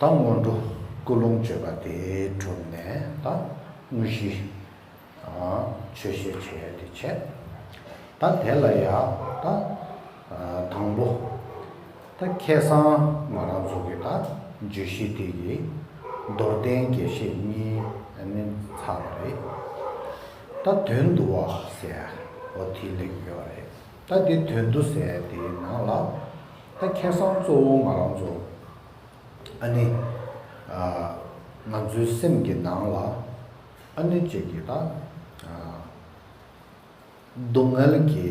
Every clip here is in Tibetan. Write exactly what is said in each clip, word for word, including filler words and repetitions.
ད་སྔོན་འགྲོ་ཀུན་སློང་བཅོས་པ་དེའི་གྲུབ་ནས་ད་དངོས་གཞི་ཆོས་བཤད་བྱེད་ཡ་དེ་བྱས། ད་དེ་ལ་ཡ་ད་དང་པོ་ད་ཁ་སང་ང་རང་ཚོ་གི་ད་བརྗོད་གཞི་དེ་གི་མདོར་བསྟན་རྒྱས་བཤད་གཉིས་ནི་ཚར་བ་རེད། ད་དོན་བསྡུ་བ་ཟེར་ཡ་འོ་དེ་སླེབས་ཡོད་རེད། ད་དེ་དོན་བསྡུ་ཟེར་ཡ་དེའི་ནང་ལ་ད་ཁ་སང་གཙོ་བོ་ང་རང་ཚོ་ཨ་ནི་ང་ཚོའི་སེམས་ཀྱི་ནང་ལ་ཨ་ནི་ཅིག་གི་ད་སྡུག་བསྔལ་གྱི་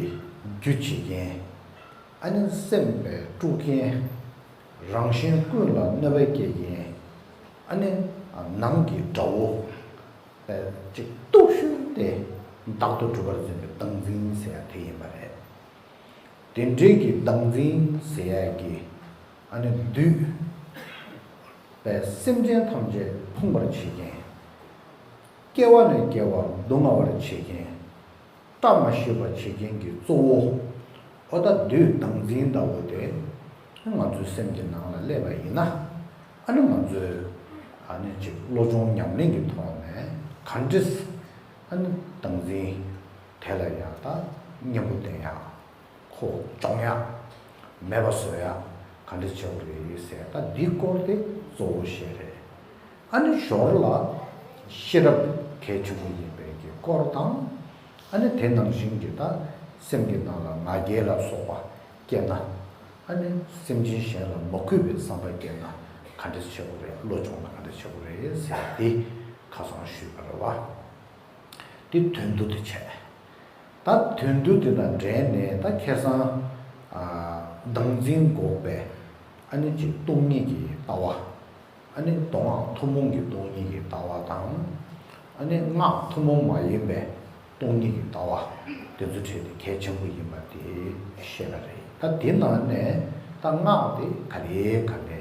རྒྱུ་བྱེད་མཁན། ཨ་ནི་སེམས་པའི་དཀྲུག་མཁན། རང་གཞན་ཀུན་ལ་གནོད་པ་སྐྱེལ་མཁན། ཨ་ནི་ནང་གི་དགྲ་བོ་ཅིག་སྟོབས་ཤུགས་དེ་བདག་ཏུ་གྲུབ་པར་འཛིན་པའི་བདག་འཛིན་ཟེར་ཡ་དེ་ཡིན་པ་རེད། དེ་འདྲའི་གི་བདག་འཛིན་ཟེར་ཡ་གི་ཨ་ནི་བདུད་པས་སེམས་ཅན་ཐམས་ཅད་ཕུང་བར་བྱེད་མཁན། སྐྱེ་བ་ནས་སྐྱེ་བར་སྡུག་བསྔལ་བར་བྱེད་མཁན། བཀྲ་མ་ཤིས་པ་བྱེད་མཁན་གྱི་གཙོ་བོ། ཨོ་ད་བདུད་བདག་འཛིན་ལྟ་བུ་དེ་ང་ཚོའི་སེམས་ཀྱི་ནང་ལ་སླེབས་པ་ཡིན་ན། ཨ་ནི་ང་ཚོས་ཨ་ནི་ཅིག་བློ་སྦྱོང་ཉམས་ལེན་གྱི་ཐོག་ནས་ག་འདྲས་ཨ་ནི་བདག་འཛིན་དེ་ལ་ཡང་ད་གཉེན་པོ་བསྟེན་ཡག་ཁོ་སྦྱོང་ཡག་མེད་པ་བཟོ་ཡག་ག་འདྲ་བྱེད་དགོས་རེད་ཟེར། ད་འདི་སྐོར་དེ་གཙོ་བོ་བཤད་རེད། ཨ་ནི་ཞོར་ལ་ཤེས་རབ་གལ་ཆེན་པོ་ཡིན་པའི་གི་སྐོར་དང་། ཨ་ནི་དེ་ནང་བཞིན་གྱི་ད་སེམས་ཀྱི་ནང་ལ་ང་རྒྱལ་ལ་སོགས་པ་སྐྱེས་ན། ཨ་ནི་སེམས་ཅན་གཞན་ལ་མ་གུས་པའི་བསམ་པ་སྐྱེས་ན་ག་འདྲ་བྱེད་དགོས་རེད། བློ་སྦྱོང་ལ་ག་འདྲ་བྱེད་དགོས་རེད་ཟེར་ཏེ་ཁ་སང་ཞུས་པ་རེད་བ། དེ་དོན་བསྡུ་དེ་བྱས། ད་དོན་བསྡུ་དེ་དང་འབྲེལ་ནས་ད་ཁ་སང་བདག་འཛིན་འགོག་པའི་ཨ་ནི་ཅིག་སྟོང་ཉིད་ཀྱི་ལྟ་བ། ཨ་ནི་མདོ་སྔགས་ཐུན་མོང་གི་སྟོང་ཉིད་ཀྱི་ལྟ་བ་དང་། ཨ་ནི་སྔགས་ཐུན་མོང་མ་ཡིན་པའི་སྟོང་ཉིད་ཀྱི་ལྟ་བ་དེ་ཚོ་འཕྲད་དེ་གལ་ཆེན་པོ་ཡིན་པ་དེ་བཤད་པ་རེད། ད་དེ་ནང་ནས་ད་སྔགས་དེ་ག་ལེ་ག་ལེ་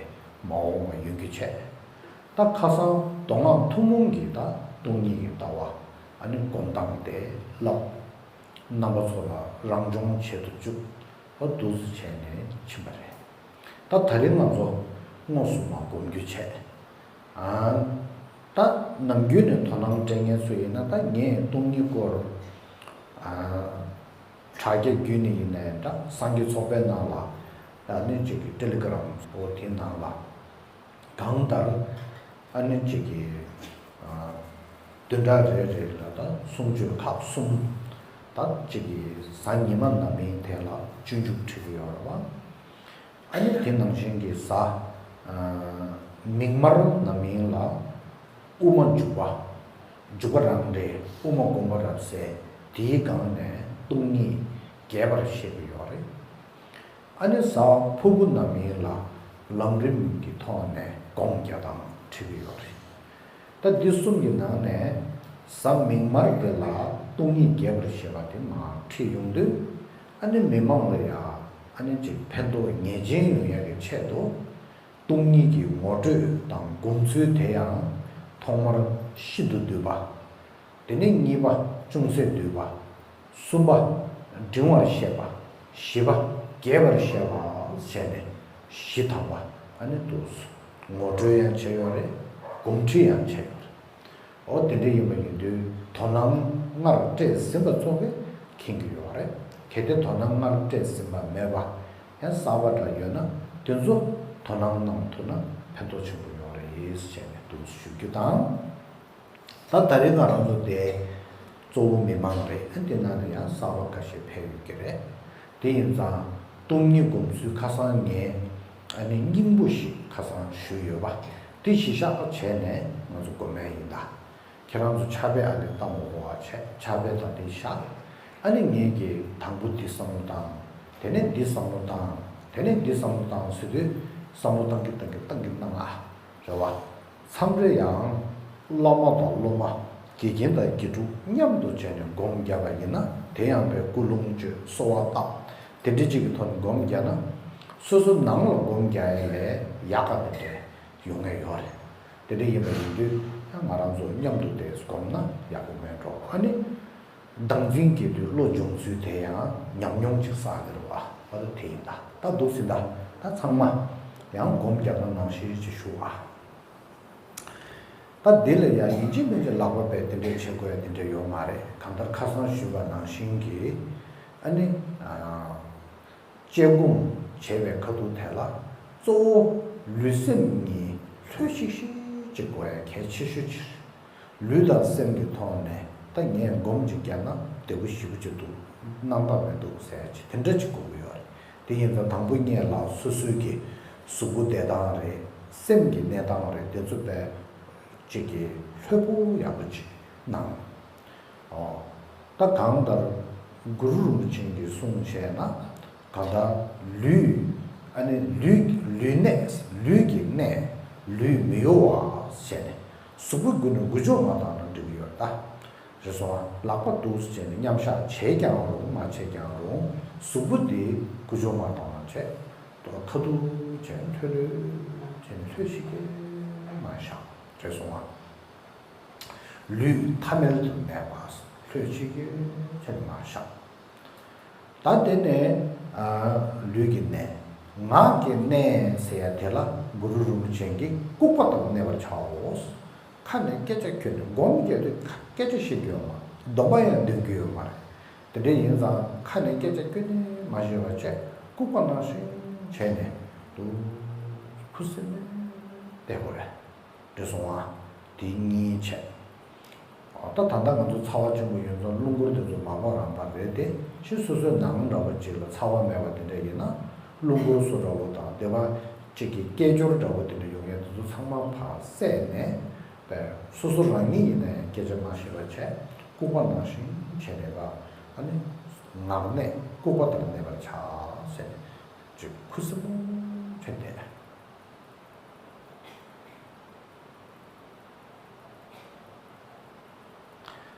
མ་འོངས་པ་ཡོང་རྒྱུ་བྱས། ད་ཁ་སང་མདོ་སྔགས་ཐུན་མོང་གི་ད་སྟོང་ཉིད་ཀྱི་ལྟ་བ་ཨ་ནི་སྒོམ་སྟངས་དེ་བསླབ། རྣམ་པ་ཚོ་ལ་རང་སྦྱོང་བྱེད་དུ་བཅུག་པ་འདུག་སེ་བྱས་ནས་ཕྱིན་པ་རེད། ད་ད་རིང་ང་ཚོ་མངོན་སུམ་མ་སྒོམ་རྒྱུ་བྱས། ཨ། ད་ནམ་རྒྱུན་ནས་དོ་སྣང་སྤྲད་མཁན་ཚོ་ཡིན་ན་ད་ངས་སྟོང་ཉིད་སྐོར། ཨ། དྲ་རྒྱ་བརྒྱུད་ནས་ཡིན་ནའི་འདྲ། སངས་རྒྱས་ཚོགས་པའི་ནང་ལ་ད་ནི་གཅིག་གི་ཊེ་ལི་གྷི་རམ་འོ་དེའི་ནང་ལ་གང་ལྟར་ཨ་ནི་གཅིག་གི་ཨ། བདུན་ཕྲག་རེ་རེ་ལ་ད་གསུང་ཆོས་ཁག་གསུམ། ད་གཅིག་གི་གཟའ་ཉི་མ་ནམ་ཡིན་དེ་ལ་སྤྱོད་འཇུག་ཁྲིད་ཀྱི་ཡོད་རེད་བ། ཨ་ནི་དེ་ནང་བཞིན་གྱི་གཟའ། ཨ། མིག་དམར་ནམ་ཡིན་ལ་དབུ་མ་འཇུག་པ། འཇུག་པ་རང་རེད། དབུ་མ་དགོངས་པ་རབ་གསལ་དེའི་སྒང་ནས་སྟོང་ཉིད་རྒྱས་པར་བཤད་ཀྱི་ཡོད་རེད། ཨ་ནི་གཟའ་ཕུར་བུ་ནམ་ཡིན་ལ་ལམ་རིམ་གྱི་ཐོག་ནས་སྒོམ་རྒྱག་སྟངས་ཁྲིད་ཀྱི་ཡོད་རེད། ད་འདི་གསུམ་གྱི་ནང་ནས་གཟའ་མིག་དམར་དེ་ལ་སྟོང་ཉིད་རྒྱས་པར་བཤད་པ་དེ་མར་ཁྲིད་ཡོང་དུས། ཨ་ནི་མི་མང་ལ་ཡང་ཨ་ནི་ཅིག་ཕན་ཐོགས་ངེས་ཅན་ཡོང་ཡག་གི་ཆེད་དུ། སྟོང་ཉིད་ཀྱི་ངོ་སྤྲོད་དང་སྒོམ་ཚུལ་དེ་ཡང་ཐོག་མར་ཤིན་ཏུ་བསྡུས་པ། དེ་ནས་གཉིས་པ་ཅུང་ཟད་བསྡུས་པ། གསུམ་པ་འབྲིང་བར་བཤད་པ། བཞི་པ་རྒྱས་པར་བཤད་པ་བྱས་ནས་བཞི་ཐམ་པ་ཨ་ནི་འདུག་ངོ་སྤྲོད་ཡང་བྱས་ཡོད་རེད། སྒོམ་ཁྲིད་ཡང་བྱས་ཡོད་རེད། འོ་དེ་འདྲ་ཡིན་པ་ཡིན་དུས་དོ་སྣང་སྔར་སྤྲད་ཟིན་པ་ཚོ་གིས་མཁྱེན་གྱི་ཡོད་རེད། གལ་ཏེ་དོ་སྣང་སྔར་སྤྲད་ཟིན་པ་མེད་པ་ཡང་གསར་པ་འདྲ་ཡོད་ན་དེ་ཚོ་དོ་སྣང་གནང་ཐུབ་ན་ཕན་ཐོགས་ཆེན་པོ་ཡོད་རེད་ཟེར་ནས་འདུག་ཞུ་རྒྱུ་དང་། ད་ད་རེས་ང་རང་ཚོ་དེ་གཙོ་བོ་མི་མང་རེད། ཨ་དེ་ནང་ནས་ཡང་གསར་པ་ཁ་ཤས་ཕེབས་ཡོད་ཀྱི་རེད། དེ་ཡིན་ཙང་སྟོང་ཉིད་སྒོམ་ཚུལ་ཁ་སང་ངས་ཨ་ནི་སྙིང་པོ་ཞིག་ཁ་སང་ཞུས་ཡོད་པ་དེ་གཞི་བཞག་བྱས་ནས་ང་ཚོ་སྒོམ་ཡ་ཡིན་ད། ཁྱེད་རང་ཚོ་ཕྱག་དཔེ་ཨ་ལས་ལྟ་མ་དགོས་པ་བྱས། ཕྱག་དཔེ་དང་དེ་བཞག་ཨ་ནི་ངས་ཀྱིས་དང་པོ་འདི་བསམ་བློ་བཏང་། དེ་ནས་འདི་བསམ་བློ་བཏང་། དེ་ནས་འདི་བསམ་བློ་བཏང་ཟེར་དུས་བསམ་བློ་བཏང་གི་བཏང་གི་བཏང་གི་གནང་ཨ། རེད་བ། མཚམས་རེ་ཡང་བླ་མ་དང་སློབ་མ་དགེ་རྒན་དང་དགེ་ཕྲུག་མཉམ་དུ་བྱས་ནས་སྒོམ་བརྒྱབ་པ་ཡིན་ན་དེ་ཡང་པའི་ཀུན་སློང་བཅོས་གསོལ་བ་བཏབ་དེ་འདྲ་ཅིག་གི་ཐོག་ནས་སྒོམ་བརྒྱབ་ན་སོ་སོ་ནང་ལ་སྒོམ་རྒྱག་ཡ་ལས་ཡག་ག་དེ་འདྲ་ཡོང་ངེས་ཡོད་རེད། དེ་འདྲ་ཡིན་པ་ཡིན་དུས་ཡང་ང་རང་ཚོ་མཉམ་དུ་དེ་སྒོམ་ན་ཡག་པོ་མེད་འགྲོ། ཨ་ནི་བདག་འཛིན་སྐྱེ་དུས་བློ་སྦྱོང་ཚུལ་དེ་ཡང་ཉམས་མྱོང་ཅིག་བསགས་ཀྱི་རེད་བ། ཨ་ད་དེ་ཡིན་ད། ད་འདུག་ཟིན་ད། ད་ཚང་མ་ཡང་སྒོམ་རྒྱག་ན་ནང་བཞིན་ཅིག་ཞུ་ཨ། ད་འདི་ལ་ཡང་ཡིན་གཅིག་མིན་གཅིག་ལག་པ་བས་དེ་འདྲས་བྱེད་དགོས་ཡ་དེ་འདྲས་ཡོད་མ་རེད། གང་ལྟར་ཁ་སང་ཞུས་པ་ནང་བཞིན་གྱི་ཨ་ནི་དཔྱད་སྒོམ་བྱས་པའི་ཁ་ཐུག་དེ་ལ་གཙོ་བོ་ལུས་སེམས་གཉིས་ལྷོད་ཤིག་ཤིག་ཅིག་དགོས་ཡ་གལ་ཆེ་ཤོས་ཅིག་རེད། ལུས་དང་སེམས་ཀྱི་ཐོག་ནས་ད་ངས་སྒོམ་ཅིག་བརྒྱབ་ན་བདེ་པོ་ཞེ་པོ་ཅིག་འདུག་རྣམ་དག་མི་འདུག་ཟེར་ཡ་ཅིག་དེ་འདྲ་ཅིག་དགོས་ཀྱི་ཡོད་རེད། དེ་ཡིན་ཙང་དང་པོ་ངས་ལ་སོ་སོའི་གི་གཟུགས་པོ་བདེ་ཐང་རེད། སེམས་ཀྱི་གནས་སྟངས་རེད། དེ་ཚོ་བས་ཅིག་གི་ལྷོད་པོ་ཡག་པོ་ཅིག་གནང་། ཨོ། ད་གང་ལྟར་གུ་རུ་རིན་པོ་ཆེ་གིས་གསུངས་བྱས་ན། གང་ལྟར་ལུས། ཨ་ནི་ལུས་ལུས་གནད། ལུས་ཀྱི་གནད། ལུས་མི་གཡོ་བ་བྱས་ནས་གཟུགས་པོ་ཀུན་ནས་འགུལ་སྐྱོད་མ་བཏང་ན་འགྲིག་གི་ཡོད་རེད་ད། རེད་སོང་ང་། ལག་པ་འདུག་སེ་བྱས་ནས་མཉམ་བཞག་བྱས་ཀྱང་རུང་མ་བྱས་ཀྱང་རུང་། གཟུགས་པོ་འདི་འགུལ་སྐྱོད་མ་གཏོང་བ་བྱས། ཁ་ཐུག་བྱས་ལྷོད་ལྷོད་བྱས་ནས་ལྷོད་ཤིག་གེ་མ་བཞག་རེད་སོང་ང་། ལུས་ཐ་མལ་དུ་གནས་པ། ལྷོད་ཤིག་གེ་བྱས་ནས་མ་བཞག་ད་དེ་ནས་ཨ། ལུས་ཀྱི་གནད། ངག་གི་གནད་ཟེར་ཡ་དེ་ལ་གུ་རུ་རིན་པོ་ཆེ་གིས་ལྐུགས་པ་ལྟར་གནས་པར་བྱའོ། ཁ་ནས་སྐད་ཆ་ཁྱོན་ནས་སྒོམ་བརྒྱབ་དུས་སྐད་ཆ་བཤད་རྒྱུ་ཡོད་མ་རེད། སྡོམ་པ་ཡང་འདོན་རྒྱུ་ཡོད་མ་རེད། དེ་འདྲ་ཡིན་ཙང་ཁ་ནས་སྐད་ཆ་ཁྱོན་ནས་མ་བཤད་པ་བྱས། ལྐུགས་པ་ནང་བཞིན་བྱས་ནས་འདུག་ཁུ་སིམ་མེར་བསྡད་དགོས་རེད། འགྲིག་སོང་ང་། དེ་གཉིས་བྱས། ད་ད་ལྟ་ང་ཚོ་ཚ་བ་ཆེན་པོ་ཡོད་ཙང་རླུང་འཁོར་དེ་ཚོ་མ་འབབ་རང་འབབ་རེད་དེ། ཕྱི་སོ་སོའི་ནང་འདྲ་བོ་ཅིག་ལ་ཚ་བ་མེད་པ་དེ་འདྲ་ཡིན་ན། རླུང་འཁོར་བཟོ་འདྲ་བོ་དང་སྡེ་བ་གཅིག་གི་སྐད་སྒྱུར་འདྲ་བོ་དེ་འདྲ་ཡོང་ཡས་དེ་ཚོ་ཚང་མ་ཕར་བསལ་ནས། པས་སོ་སོ་རང་ཉིད་ཡིན་ན་ཡང་སྐད་ཆ་མ་བཤད་པ་བྱས། ལྐུགས་པ་ནང་བཞིན་བྱས་ནས་ཀ་ཨ་ནི་ངག་གནད་ལྐུགས་པ་ལྟར་གནས་པར་བྱ་ཟེར་ནས་ཅིག་ཁུ་སིམ་པོ་བྱས་ཏེ།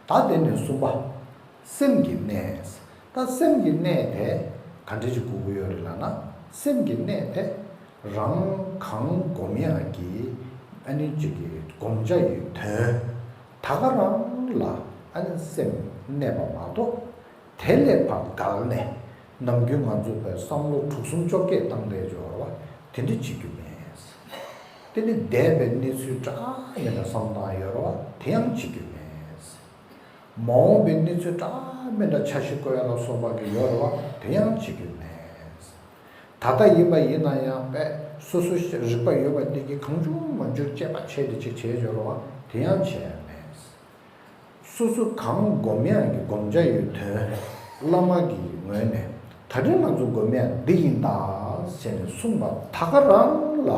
ད་དེ་ནས་གསུམ་པ། སེམས་ཀྱི་གནད། ད་སེམས་ཀྱི་གནད་དེ་ག་འདྲ་ཞིག་དགོས་ཀྱི་ཡོད་རེད་ལབ་ན། སེམས་ཀྱི་གནད་དེ་རང་གང་སྒོམ་ཡག་གི་ཨ་ནི་ཅིག་གི་སྒོམ་བྱ་ཡི་དོན་ད་ག་རང་ལ་ཨ་ནི་སེམས་གནས་པ་མ་གཏོགས། དེ་ལས་ཕར་བརྒལ་ནས་ནམ་རྒྱུན་ང་ཚོ་པའི་བསམ་བློ་དྲུག་གསུམ་བཅོ་བརྒྱད་བཏང་བསྡད་ཡོད་རེད་བ། དེ་འདྲ་བྱེད་རྒྱུ་མེད། དེ་ནི་འདས་པའི་གནས་ཚུལ་འདྲ་མི་འདྲ་བསམ་བཏང་ཡོད་རེད་བ། དེ་ཡང་བྱེད་རྒྱུ་མེད། མ་འོངས་པའི་གནས་ཚུལ་འདྲ་མི་འདྲ་འཆར་གཞི་བཀོད་ཡ་ལ་སོགས་པ་གི་ཡོད་རེད་བ། དེ་ཡང་བྱེད་རྒྱུ་མེད། ད་ལྟ་ཡིན་པ་ཡིན་ན་ཡང་པས་སོ་སོ་རིག་པ་ཡོད་པ་འདི་གིས་གང་བྱུང་མང་བྱུང་དཔྱད་པ་བྱས་ཏེ་ཅིག་བྱས་ཡོད་རེད་བ། དེ་ཡང་བྱས་ཡ་མེད། སོ་སོ་གང་སྒོམ་ཡག་གི་སྒོམ་བྱ་ཡི་དོན་བླ་མ་གི་ངོས་ནས་ད་རིང་ང་ཚོ་སྒོམ་ཡག་འདི་ཡིན་ད་ཟེར་ནས་གསུངས་པ་ད་ག་རང་ལ་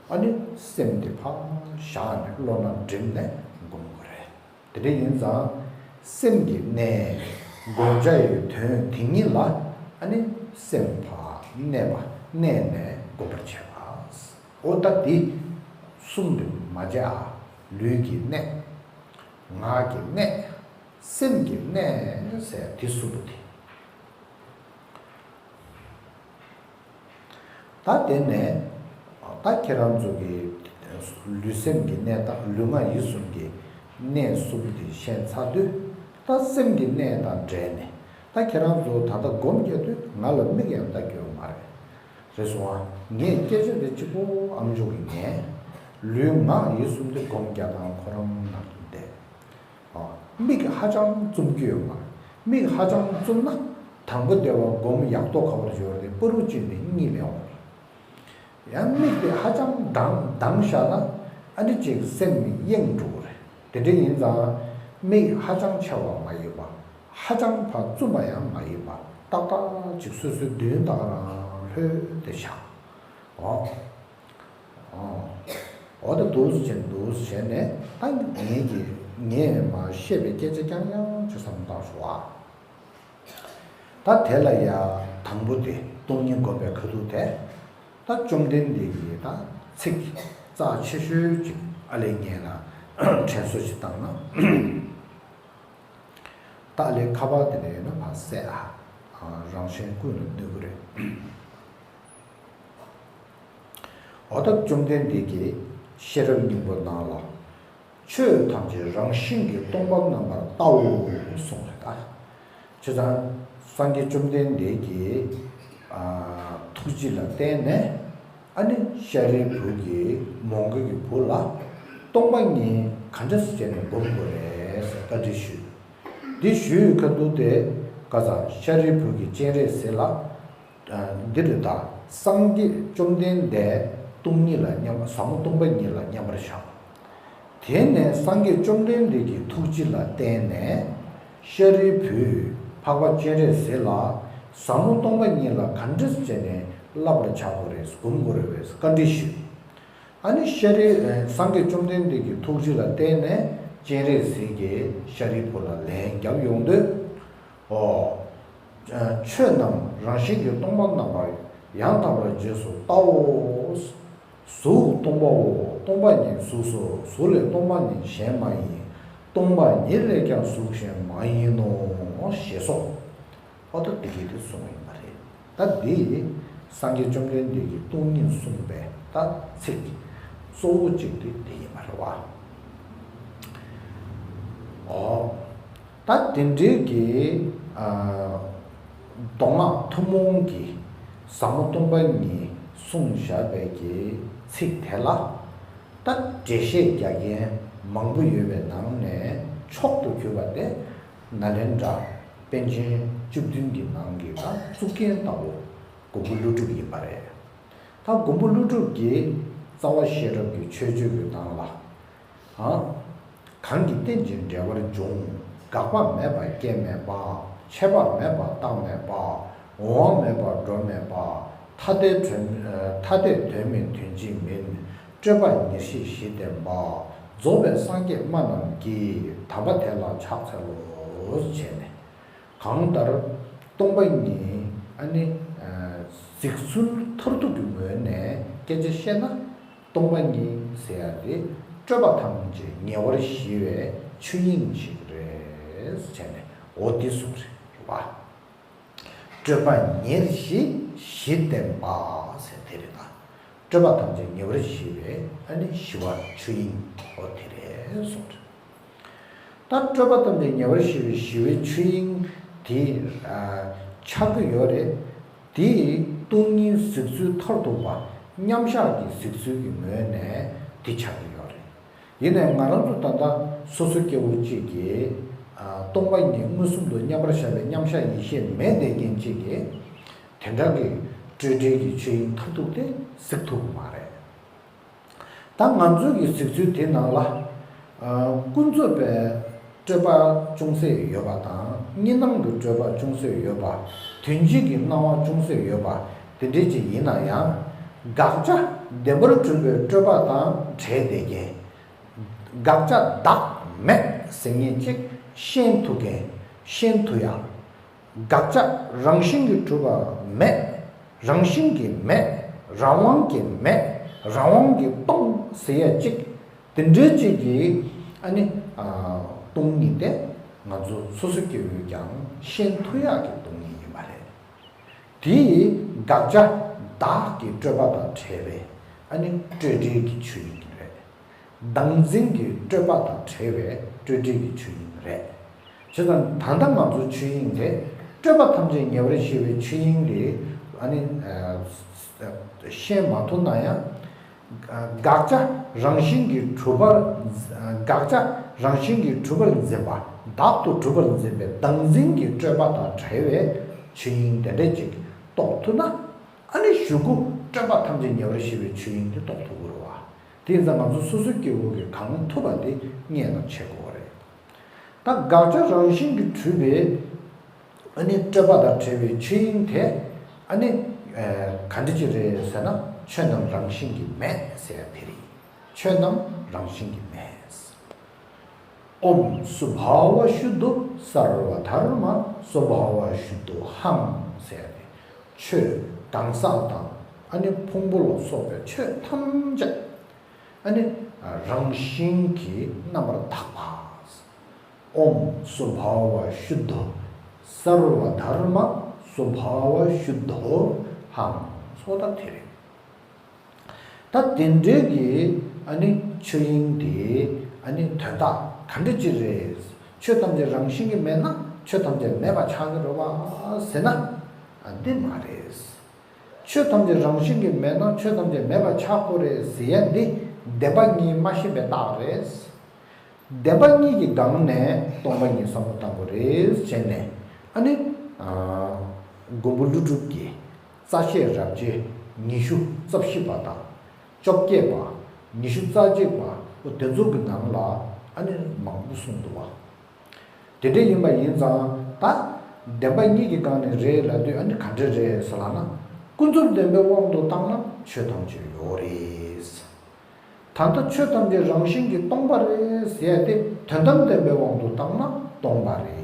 ཨ་ནི་སེམས་དེ་ཕར་བཞག་ནས་བློ་སྣ་བསྒྲིམས་ནས་སྒོམ་དགོས་རེད། དེ་འདྲ་ཡིན་ཙང་སེམས་ཀྱི་གནད་སྒོམ་བྱ་ཡི་དོན་དེ་ཉིད་ལ་ཨ་ནི་སེམས་ཕར་གནས་པ་གནས་ནས་སྒོམ་པར་བྱེད་པ། འོ་ད་འདི་གསུམ་དེ་མ་བྱས་ཨ། ལུས་ཀྱི་གནད། ངག་གི་གནད། སེམས་ཀྱི་གནད་ཟེར་དེ་གསུམ་པོ་དེ། ད་དེ་ནས་ད་ཁྱེད་རང་ཚོ་གི་ལུས་སེམས་ཀྱི་གནས་སྟངས་ལུས་ངག་ཡིད་གསུམ་གྱི་གནད་གསུམ་དེ་ཤེས་ཚར་དུས། ད་སེམས་ཀྱི་གནད་དང་འབྲེལ་ནས་ད་ཁྱེད་རང་ཚོ་ད་ལྟ་སྒོམ་རྒྱག་དུས་ང་ལ་མིག་ཡང་ལྟ་རྒྱུ་ཡོད་མ་རེད། རེད་སོང་ཨ། ངས་སྐད་ཆ་དེ་གཅིག་པོ་ཨམ་ཅོག་གིས་ཉན། ལུས་ངག་ཡིད་གསུམ་དེ་སྒོམ་རྒྱག་སྟངས་ཁོ་རང་ནང་དུ་བསྡད། ཨ། མིག་ཧ་ཅང་བཙུམ་རྒྱུ་ཡོད་མ་རེད། མིག་ཧ་ཅང་བཙུམ་ན་དང་པོ་བདེ་བ་སྒོམ་ཡག་ཐོག་ག་བར་འབྱོར་ཏེ་པུ་རུ་གཅིག་ནས་གཉིས་ལས་འོང་། ཡང་མིག་དེ་ཧ་ཅང་གདངས་གདངས་བཞག་ན་ཨ་ནི་ཅིག་སེམས་གཡེང་འགྲོ་གི་རེད། དེ་འདྲ་ཡིན་ཙང་མིག་ཧ་ཅང་ཆེ་བ་མ་ཡིན་པ། ཧ་ཅང་ཕར་བཙུམ་པ་ཡང་མ་ཡིན་པ། ཏག་ཏག་ཅིག་སོ་སོའི་མདུན་ད་ག་རང་ལྷོད་དེ་བཞག་ཨོ། ཨོ། འོ་ད་འདུག་སེ་བྱས་འདུག་སེ་བྱས་ནས་ད་ངེད་ཀྱིས་ངས་མ་བཤད་པའི་སྐད་ཆ་རྐྱང་རྐྱང་ཅིག་བསམ་བློ་བཏང་ཤོག་ཨ། ད་དེ་ལ་ཡ་དང་པོ་དེ་སྟོང་ཉིད་སྒོམ་པའི་ཁ་ཐུག་དེ། ད་བཅོམ་ལྡན་འདས་ཀྱིས་ད་ཚིག་རྩ་ཆེ་ཤོས་ཅིག་ཨ་ལས་ངེད་ལ་དྲན་གསོ་ཅིག་བཏང་ན། ད་ཨ་ལས་ཁ་པར་དེ་འདྲ་ཡོད་ན་ཕར་བསད་ཨ། རང་གཞན་ཀུན་ལ་གནོད་ཀྱི་རེད། འོ་ད་བཅོམ་ལྡན་འདས་ཀྱིས་ཤེས་རབ་སྙིང་པོ་ནང་ལ། ཆོས་ཐམས་ཅད་རང་བཞིན་གྱིས་སྟོང་པར་རྣམ་པར་བལྟའོ་གསུངས་རེད་ད། བྱས་ཙང་སངས་རྒྱས་བཅོམ་ལྡན་འདས་ཀྱི་ཨ་ཐུགས་རྗེ་ལ་བརྟེན་ནས་ཨ་ནི་ཤཱ་རིའི་བུ་གིས་མོའུ་འགལ་གྱི་བུ་ལ་སྟོང་པ་ཉིད་ ག་འདྲས་བྱས་ནས་སྒོམ་དགོས་རེད་ཟེར་བཀའ་འདྲི་ཞུས། འདི་ཞུས་ཡོད་ཁ་ཐུག་དེ་ཀ་ས་ཤཱ་རིའི་བུ་གི་སྤྱན་རས་གཟིགས་ལ། འདི་རེད་ད། སངས་རྒྱས་བཅོམ་ལྡན་འདས་སྟོང་ཉིད་ལ་མཉམ། ཟབ་མོ་སྟོང་པ་ཉིད་ལ་མཉམ་པར་བཞག། དེ་ནས་སངས་རྒྱས་བཅོམ་ལྡན་འདས་ཀྱི་ཐུགས་རྗེ་ལ་བརྟེན་ནས། ཤཱ་རིའི་བུས་འཕགས་པ་སྤྱན་རས་གཟིགས་ལ། ཟབ་མོ་སྟོང་པ་ཉིད་ལ་ག་འདྲས་བྱས་ནས་བསླབ་པར་བྱ་དགོས་རེད། སྒོམ་དགོས་རེད་བཀའ་འདྲི་ཞུས། ཨ་ནི་ཤཱ་རིའི་སངས་རྒྱས་བཅོམ་ལྡན་འདས་ཀྱི་ཐུགས་རྗེ་ལ་བརྟེན་ནས་སྤྱན་རས་གཟིགས་ཀྱིས་ཤཱ་རིའི་བུ་ལ་ལན་བརྒྱབ་ཡོང་དུས། ཨོ། ཆོས་རྣམས་རང་བཞིན་གྱིས་སྟོང་པ་རྣམ་པར་ཡང་དག་པར་རྗེས་སུ་བལྟའོ། གཟུགས་སྟོང་པའོ། སྟོང་པ་ཉིད་གཟུགས་སོ། གཟུགས་ལས་སྟོང་པ་ཉིད་གཞན་མ་ཡིན། སྟོང་པ་ཉིད་ལས་ཀྱང་གཟུགས་གཞན་མ་ཡིན་ནོ། ཞེས་སོ། ཨོ་ད་འདི་སྐད་དུ་གསུངས་པ་ཡིན་པ་རེད། ད་འདི་སངས་རྒྱས་བཅོམ་ལྡན་འདས་ཀྱིས་སྟོང་ཉིད་གསུངས་པའི་ད་ཚིག་གཙོ་བོ་གཅིག་དེ་འདི་ཡིན་པ་རེད་བ། ཨོ། ད་དེ་འདྲའི་གི་ཨ། མདོ་སྔགས་ཐུན་མོང་གི་ཟབ་མོ་སྟོང་པ་ཉིད་གསུངས་བཞག་པའི་གི་ཚིག་དེ་ལ། ད་འགྲེལ་བཤད་རྒྱག་མཁན་མང་པོ་ཡོད་པའི་ནང་ནས་མཆོག་ཏུ་གྱུར་པ་དེ་ནཱ་ལེནྡྲ་པཎ་ཆེན་བཅུ་བདུན་གྱི་ནང་གི་ད་གཙུག་རྒྱན་ལྟ་བུ་མགོན་པོ་ཀླུ་སྒྲུབ་ཡིན་པ་རེད། ད་མགོན་པོ་ཀླུ་སྒྲུབ་ཀྱིས་རྩ་བ་ཤེས་རབ་ཀྱི་མཆོད་བརྗོད་ཀྱི་ནང་ལ། ཨ། གང་གིས་རྟེན་ཅིང་འབྲེལ་བར་འབྱུང་། འགག་པ་མེད་པ་སྐྱེ་མེད་པ། ཆད་པ་མེད་པ་རྟག་མེད་པ། འོང་བ་མེད་པ་འགྲོ་མེད་པ། ཐ་དད་དོན། ཐ་དད་དོན་མིན་དོན་གཅིག་མིན། སྤྲོས་པ་ཉེར་ཞི་གཞི་བརྟན་པ། རྫོགས་པའི་སངས་རྒྱས་སྨྲ་རྣམས་ཀྱིས། དམ་པ་དེ་ལ་ཕྱག་འཚལ་ལོ། བྱས་ནས། གང་ལྟར་སྟོང་པ་ཉིད་ཨ་ནི་གཟིགས་ཚུལ་མཐར་ཐུག་གི་ངོས་ནས་སྐད་ཆ་བཤད་ན། སྟོང་པ་ཉིད་ཟེར་ཡ་དེ་སྤྲོས་པ་ཐམས་ཅད་ཉེ་བར་ཞི་བའི་ཆོས་དབྱིངས་ཤིག་རེད་བྱས་ནས་འོ་དེ་གསུངས་རེད་བ། སྤྲོས་པ་ཉེར་ཞི་གཞི་བརྟན་པ་ཟེར་དེ་རེད་ད། སྤྲོས་པ་ཐམས་ཅད་ཉེ་བར་ཞི་བའི་ཨ་ནི་ཞི་བ་ཆོས་དབྱིངས་འོ་དེ་རེད་གསུངས་རེད། ད་སྤྲོས་པ་ཐམས་ཅད་ཉེ་བར་ཞི་བའི་ཞི་བའི་ཆོས་དབྱིངས་དེ་ཨ་ཆགས་ཀྱི་ཡོད་རེད། དེ་སྟོང་ཉིད་གཟིགས་ཚུལ་མཐར་ཐུག་པ་མཉམ་བཞག་གི་གཟིགས་ཚུལ་གྱི་ངོས་ནས་དེ་ཆགས་ཀྱི་ཡོད་རེད། ཡིན་ནའི་ང་རང་ཚོ་ད་ལྟ་སོ་སོ་སྐྱེ་བོ་གཅིག་གིས་ཨ་སྟོང་པ་ཉིད་མངོན་སུམ་དུ་མཉམ་པར་བཞག་པའི་མཉམ་བཞག་ཡེ་ཤེས་མེད་བསྡད་མཁན་གཅིག་གིས་དེ་འདྲ་གི་སྤྲོས་བྲལ་གྱི་ཆོས་དབྱིངས་མཐར་ཐུག་དེ་གཟིགས་ཐུབ་ཀྱི་མ་རེད། ད་ང་ཚོའི་གི་གཟིགས་ཚུལ་དེ་ནང་ལ། ཨ་ཀུན་རྫོབ་པའི་སྤྲོས་པ་ཅུང་ཟད་ཡོད་པ་དང་གཉིས་སྣང་གི་སྤྲོས་པ་ཅུང་ཟད་ཡོད་པ། དོན་སྤྱི་གི་སྣང་བ་ཅུང་ཟད་ཡོད་པ་དེ་འདྲའི་ཅིག་ཡིན་ན་ཡང་། དགག་བྱ་བདེན་པར་གྲུབ་པའི་སྤྲོས་པ་དང་བྲལ་བསྡད་མཁན། དགག་བྱ་བདག་མེད་ཟེར་མཁན་ཅིག་ཤེས་ཐུབ་མཁན། ཤེས་ཐུབ་ཡ། དགག་བྱ་རང་བཞིན་གྱིས་གྲུབ་པ་མེད། རང་བཞིན་གྱིས་མེད། རང་དབང་གིས་མེད། རང་དབང་གིས་སྟོང་ཟེར་ཡ་གཅིག་དེ་འདྲའི་གཅིག་གིས་ཨ་ནི་ཨ་སྟོང་ཉིད་དེ་ང་ཚོ་སོ་སོ་སྐྱེ་བོས་ཀྱང་ཤེས་ཐུབ་ཡག་གི་སྟོང་ཉིད་ཡིན་པ་རེད། དེ་དགག་བྱ་བདག་གི་སྤྲོས་པ་དང་བྲལ་བའི་ཨ་ནི་སྤྲོས་བྲལ་གྱི་ཆོས་ཉིད་རེད། བདག་འཛིན་གྱི་སྤྲོས་པ་དང་བྲལ་བའི་སྤྲོས་བྲལ་གྱི་ཆོས་དབྱིངས་རེད། བྱས་ཙང་ད་ལྟ་ང་ཚོའི་ཆོས་དབྱིངས་དེ་སྤྲོས་པ་ཐམས་ཅད་ཉེ་བར་ཞི་བའི་ཆོས་དབྱིངས་དེ་ཨ་ནི་ཤེས་མ་ཐུབ་ན་ཡང་། དགག་བྱ་རང་བཞིན་གྱིས་གྲུབ་པར། དགག་བྱ་རང་བཞིན་གྱིས་གྲུབ་པར་འཛིན་པ། བདག་ཏུ་གྲུབ་པར་འཛིན་པའི་བདག་འཛིན་གྱི་སྤྲོས་པ་དང་བྲལ་བའི་ཆོས་དབྱིངས་དེ་འདྲ་ཅིག་རྟོགས་ཐུབ་ན། ཨ་ནི་གཞུག་གུ་སྤྲོས་པ་ཐམས་ཅད་ཉེ་བར་ཞི་བའི་ཆོས་དབྱིངས་དེ་རྟོགས་ཐུབ་ཀྱི་རེད་བ། དེ་ཡིན་ཙང་ང་ཚོ་སོ་སོའི་སྐྱེ་བོ་གིས་གང་ཐུབ་པ་དེ་ངེས་གནང་བྱེད་དགོས་པ་རེད། ད་དགག་བྱ་རང་བཞིན་གྱིས་གྲུབ་པའི་ཨ་ནི་སྤྲོས་པ་དང་བྲལ་བའི་ཆོས་དབྱིངས་དེ་ཨ་ནི་ག་འདྲ་ཅིག་རེད་ཟེར་ན་ཆོས་རྣམས་རང་བཞིན་གྱིས་མེད་ཟེར་ཡ་དེ་རེད། ཆོས་རྣམས་རང་བཞིན་གྱིས་མེད། ཨོཾ་སྭ་བྷཱ་ཝ་ཤུདྡྷོ་སརྦ་དྷརྨ་སྭ་བྷཱ་ཝ་ཤུདྡྷོ་ཧཾ་ཟེར་ཏེ། ཆོས་གང་ཟག་དང་ཨ་ནི་ཕུང་པོ་ལ་སོགས་པའི་ཆོས་ཐམས་ཅད་ཨ་ནི་རང་བཞིན་གྱིས་རྣམ་པར་དག་པ། ཨོཾ་སྭ་བྷཱ་ཝ་ཤུདྡྷོ་སརྦ་དྷརྨ་སྭ་བྷཱ་ཝ་ཤུདྡྷོ་ཧཾ། སོ་ད་དེ་རེད། ད་དེ་འདྲའི་གི་ཨ་ནི་ཆོས་དབྱིངས་དེ་ཨ་ནི་དོན་དག་ག་འདྲ་ཅིག་རེད། ཆོས་ཐམས་ཅད་རང་བཞིན་གྱིས་མེད་ན་ཆོས་ཐམས་ཅད་མེད་པ་ཆགས་ཀྱི་རེད་བ་ཟེར་ན། ཨ་འདི་མ་རེད། ཆོས་ཐམས་ཅད་རང་བཞིན་གྱིས་མེད་ན་ཆོས་ཐམས་ཅད་མེད་པ་ཆགས་དགོས་རེད་ཟེར་ཡ་འདི་བདེན་པ་གཉིས་མ་ཤེས་པའི་རྟགས་རེད། བདེན་པ་གཉིས་ཀྱི་སྒང་ནས་སྟོང་པ་ཉིད་བསམ་བློ་བཏང་དགོས་རེད་བྱས་ནས། ཨ་ནི། ཨ། མགོན་པོ་ཀླུ་སྒྲུབ་ཀྱི་རྩ་ཤེས་རབ་བྱེད་ཉི་ཤུ་རྩ་བཞི་པ་དང་། བཅོ་བརྒྱད་པ། ཉི་ཤུ་རྩ་གཅིག་པ། འོ་དེ་ཚོ་གི་ནང་ལ་ཨ་ནི་མང་པོ་གསུངས་འདུག་བ། དེ་འདྲ་ཡིན་པ་ཡིན་ཙང་ད། བདེན་པ་གཉིས་ཀྱི་སྒང་ནས་རེད་ལབ་དུས། ཨ་ནི་ག་འདྲ་རེད་ཟེར་ལབ་ན། ཀུན་རྫོབ་བདེན་པའི་དབང་དུ་བཏང་ན་ཆོས་ཐམས་ཅད་ཡོད་རེད། ད་ལྟ་ཆོས་ཐམས་ཅད་རང་བཞིན་གྱིས་སྟོང་པ་རེད་ཟེར་ཡ་དེ་དོན་དམ་བདེན་པའི་དབང་དུ་བཏང་ན་སྟོང་པ་རེད།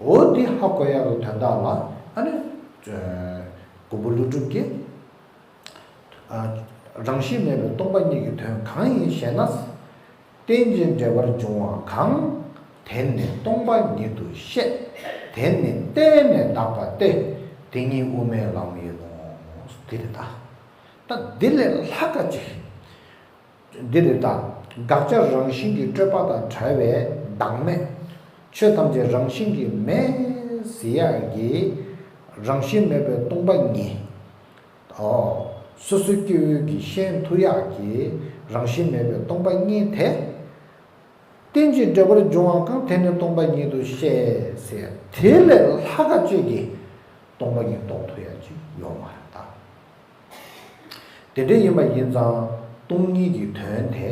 འོ་འདི་ཧ་གོ་ཡ་གི་དོན་དག་ལ། ཨ་ནི། མགོན་པོ་ཀླུ་སྒྲུབ་ཀྱིས། ཨ། རང་བཞིན་མེད་པའི་སྟོང་པ་ཉིད་ཀྱི་དོན་གང་ཡིན་ཞེ་ན། རྟེན་ཅིང་འབྲེལ་པར་འབྱུང་བ་གང་། དེ་ནི་སྟོང་པ་ཉིད་དུ་བཤད། དེ་ནི་བརྟེན་ནས་གདགས་པ་སྟེ། དེ་ཉིད་དབུ་མའི་ལམ་ཡིན་ནོ། འདི་རེད་ད། ད་འདི་ལས་ལྷག་ག་ཅིག་འདི་རེད་ད། དགག་བྱ་རང་བཞིན་གྱིས་སྤྲོས་པ་དང་བྲལ་བའི་བདག་མེད། ཆོས་ཐམས་ཅད་རང་བཞིན་གྱིས་མེད་ཟེར་ཡག་གི། རང་བཞིན་མེད་པའི་སྟོང་པ་ཉིད། ཨོ། སོ་སོའི་སྐྱེ་བོའི་གི་ཤེས་ཐུབ་ཡག་གི་རང་བཞིན་མེད་པའི་སྟོང་པ་ཉིད་དེ། རྟེན་ཅིང་འབྲེལ་པར་འབྱུང་བ་གང་། དེ་ནི་སྟོང་པ་ཉིད་དུ་བཤད་ཟེར། དེ་ལས་ལྷག་ག་ཅིག་གི་སྟོང་པ་ཉིད་རྟོགས་ཐུབ་ཡག་ཅིག་ཡོད་མ་རེད་ད། དེ་འདྲ་ཡིན་པ་ཡིན་ཙང་སྟོང་ཉིད་ཀྱི་དོན་དེ།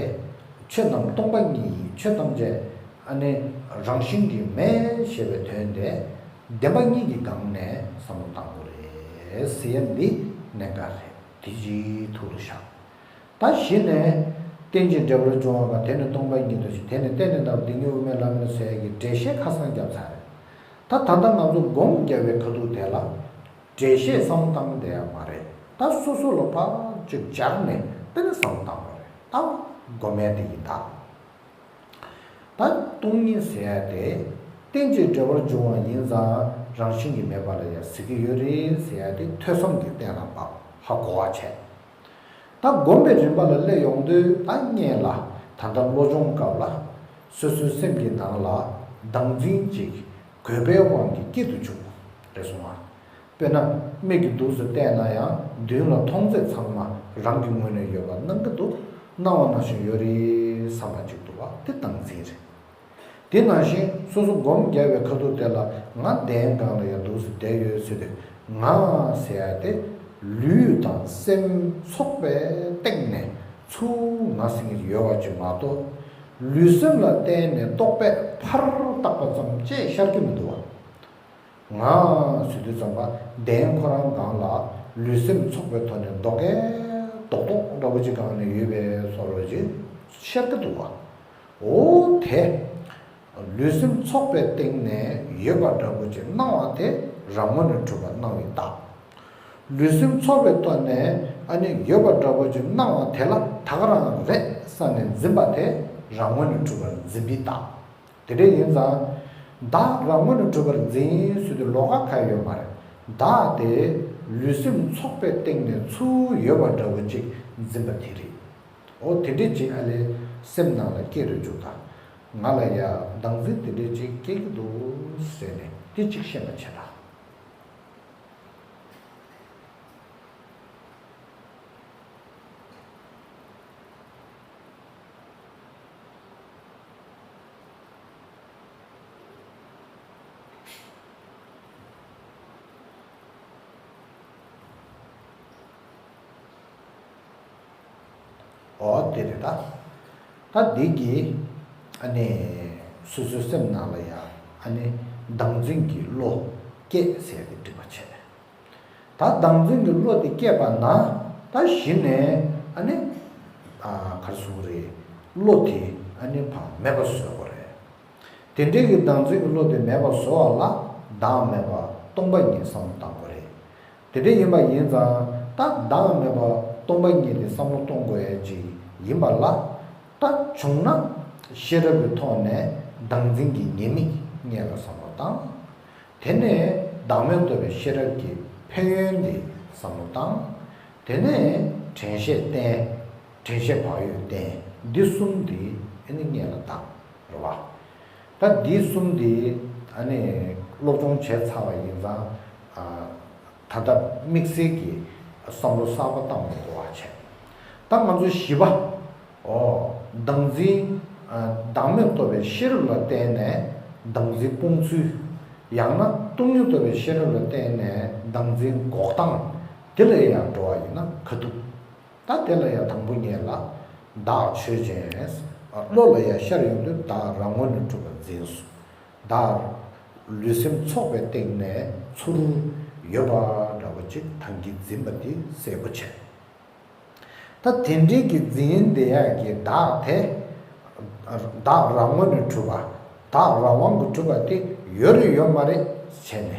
ཆོས་རྣམས་སྟོང་པ་ཉིད་ཡིན། ཆོས་ཐམས་ཅད་ཨ་ནི་རང་བཞིན་གྱིས་མེད་ཞེས་པའི་དོན་དེ། བདེན་པ་གཉིས་ཀྱི་སྒང་ནས་བསམ་བློ་བཏང་དགོས་རེད་ཟེར་ཡ་འདི་གནད་འགག་རེད། དེ་གཅིག་ཐུགས་ལ་བཞག་ད་གཞི་ནས། རྟེན་ཅིང་འབྲེལ་པར་འབྱུང་བ་གང་། དེ་ནི་སྟོང་པ་ཉིད་དུ་བཤད། དེ་ནི་བརྟེན་ནས་གདགས་པ། དེ་ཉིད་དབུ་མའི་ལམ་ཡིན་ནོ་ཟེར་ཡ་གི་འགྲེལ་བཤད་ཁ་སང་བརྒྱབ་ཚར་རེད། ད་ད་ལྟ་ང་ཚོ་སྒོམ་རྒྱབ་པའི་ཁ་ཐུག་དེ་ལ། འགྲེལ་བཤད་བསམ་བློ་བཏང་བསྡད་ཡ་མ་རེད། ད་སོ་སོ་ལ་ཕར་ཅིག་སྦྱར་ནས་དེ་ནས་བསམ་བློ་བཏང་དགོས་རེད། ད་སྒོམ་ཡ་དེ་ཡིན་ད། ད་སྟོང་ཉིད་ཟེར་ཡ་དེ། རྟེན་ཅིང་འབྲེལ་པར་འབྱུང་བ་ཡིན་ཙང་རང་བཞིན་གྱིས་མེད་པ་ལ་ཡང་ཟེར་གྱི་ཡོད་རེད་ཟེར་ཡ་དེ་ཐོས་བསམ་གྱིས་གཏན་ལ་ཕབ། ཧ་གོ་བ་བྱས། ད་སྒོམ་པའི་རིམ་པ་ལ་སླེབས་ཡོང་དུས། ད་སྔོན་ལ་ད་ལྟ་བློ་སྦྱོང་སྐབས་ལ། སོ་སོའི་སེམས་ཀྱི་ནང་ལ་བདག་འཛིན་ཅིག་དགོས་པའི་དབང་གིས་སྐྱེ་དུ་བཅུག་རེད་སོང་ང་། དཔེར་ན། མིག་གིས་འདུག་སེ་བལྟས་ན་ཡང་མདུན་ལ་མཐོང་ཚད་ཚང་མ་རང་གི་ངོས་ནས་ཡོད་པ་སྣང་གི་འདུག་སྣང་བ་ནང་བཞིན་ཡོད་རེད་བསམ་པ་ཅིག་འདུག་པ་དེ་བདག་འཛིན་རེད། དེ་ནང་བཞིན་སོ་སོ་སྒོམ་རྒྱབ་པའི་ཁ་ཐུག་དེ་ལ། ང་གདན་སྒང་ལ་ཡང་འདུག་སེ་བསྡད་ཡོད་ཟེར་དུས། ང་ཟེར་ཡ་དེ་ལུས་དང་སེམས་ཚོགས་པའི་སྟེང་ནས་ཚུར་ང་ཟེར་གྱི་ཡོད་པ་ཅིག་མ་གཏོགས། ལུས་སེམས་ལ་བརྟེན་ནས་རྟོག་པས་ཕར་བཏགས་པ་ཙམ་ཅིག་ཤར་གྱི་མི་འདུག་བ། ང་ཟེར་དུས་ཙམ་པ། གདན་ཁོ་རང་སྒང་ལ་ལུས་སེམས་ཚོགས་པའི་ཐོག་ནས་རྡོ་ཀེ་རྡོག་རྡོག་འདྲ་པོ་ཅིག་སྒང་ནས་ཡོད་པའི་བཟོ་འདྲ་ཅིག་ཤར་གྱི་འདུག་བ། འོ་དེ། ལུས་སེམས་ཚོགས་པའི་སྟེང་ནས་ཡོད་པ་འདྲ་པོ་ཅིག་སྣང་བ་དེ་རང་ངོས་ནས་གྲུབ་པར་སྣང་བའི་རྟགས། ལུས་སེམས་ཚོགས་པའི་ཐོག་ནས་ཨ་ནི་ཡོད་པ་འདྲ་པོ་ཅིག་སྣང་བ་དེ་ལ་ད་ག་རང་རེད་བསམ་ནས་འཛིན་པ་དེ་རང་ངོས་ནས་གྲུབ་པར་འཛིན་པའི་རྟགས། དེ་འདྲ་ཡིན་ཙང་། བདག་རང་ངོས་ནས་གྲུབ་པར་འཛིན་ཟེར་དུས་ལོགས་ཀ་གང་ཡང་ཡོད་མ་རེད། བདག་དེ་ལུས་སེམས་ཚོགས་པའི་སྟེང་ནས་ཚུར་ཡོད་པ་འདྲ་པོ་ཅིག་འཛིན་པ་དེ་རེད། འོ་དེ་འདྲ་ཅིག་ཨ་ལས་སེམས་ནང་ལ་སྐྱེ་རུ་འཇུག་དང་། ང་ལ་ཡང་བདག་འཛིན་དེ་འདྲ་ཅིག་སྐྱེ་གི་འདུག་ཟེར་ནས་དེ་གཅིག་ཤེས་པ་བྱེད་དང་། འོ་དེ་རེད་ད། ད་འདི་གིས་ཨ་ནི་སོ་སོའི་སེམས་ནང་ལ་ཡང་ཨ་ནི་བདག་འཛིན་གྱི་བློ་སྐྱེས་ཟེར་ཏེ་འགྲིག་པ་བྱས། ད་བདག་འཛིན་གྱི་བློ་དེ་སྐྱེས་པ་ན། ད་གཞི་ནས་ཨ་ནི་ཨ་ག་རེ་ཟེར་དགོས་རེད། བློ་དེ་ཨ་ནི་ཕར་མེད་པ་བཟོ་དགོས་རེད། དེ་འདྲའི་གི་བདག་འཛིན་གྱི་བློ་དེ་མེད་པ་བཟོ་བ་ལ་བདག་མེད་པ་སྟོང་པ་ཉིད་བསམ་བློ་བཏང་དགོས་རེད། དེ་འདྲ་ཡིན་པ་ཡིན་ཙང་། ད་བདག་མེད་པ་སྟོང་པ་ཉིད་དེ་བསམ་བློ་གཏོང་དགོས་ཡ་ཅིག་ཡིན་པ་ལ། ད་བྱུང་ན་ཤེས་རབ་ཀྱི་ཐོག་ནས་བདག་འཛིན་གྱི་ཉེས་དམིགས་སྔོན་ལ་བསམ་བློ་བཏང་། དེ་ནས་བདག་མེད་རྟོགས་པའི་ཤེས་རབ་ཀྱི་ཕན་ཡོན་དེ་བསམ་བློ་བཏང་། དེ་ནས་དྲན་ཤེས་བསྟེན། དྲན་ཤེས་བག་ཡོད་བསྟེན། འདི་གསུམ་དེ་ཨ་ནི་སྔོན་ལ་བཏང་། རེད་བ། ད་འདི་གསུམ་དེ་ཨ་ནི་སློབ་སྦྱོང་བྱས་ཚར་བ་ཡིན་ཙང་། ཨ། ད་ལྟ་དམིགས་བསལ་གྱི་བསམ་བློ་གསར་པ་བཏང་མི་དགོས་པ་བྱས། ད་ང་ཚོ་བཞི་པ། འོ། བདག་འཛིན་ བདག་མེད་རྟོགས་པའི་ཤེས་རབ་ལ་བརྟེན་ནས་བདག་འཛིན་སྤོང་ཚུལ། ཡང་ན་སྟོང་ཉིད་རྟོགས་པའི་ཤེས་རབ་ལ་བརྟེན་ནས་བདག་འཛིན་འགོག་སྟངས། དེ་ལ་ཡང་འགྲོ་བ་ཡིན་ན་ཁ་ཐུག་ད་དེ་ལ་ཡང་དང་པོ་ཉིད་ལ་བདག་ཆོས་ཅན། བློ་ལ་ཡང་ཤར་ཡོང་དུས་བདག་རང་ངོས་ནས་གྲུབ་པ་འཛིན་སོ། བདག་ལུས་སེམས་ཚོགས་པའི་སྟེང་ནས་ཚུར་ཡོད་པ་འདྲ་བོ་ཅིག་ཐང་གིས་འཛིན་པ་དེ་གསལ་པོ་བྱས། ད་དེ་འདྲའི་གི་འཛིན་བསྡད་ཡག་གི་བདག་དེ། བདག་རང་ངོས་ནས་གྲུབ་པ། བདག་རང་དབང་གིས་གྲུབ་པ་དེ་ཡོད་རེད་ཡོད་མ་རེད་བྱས་ནས།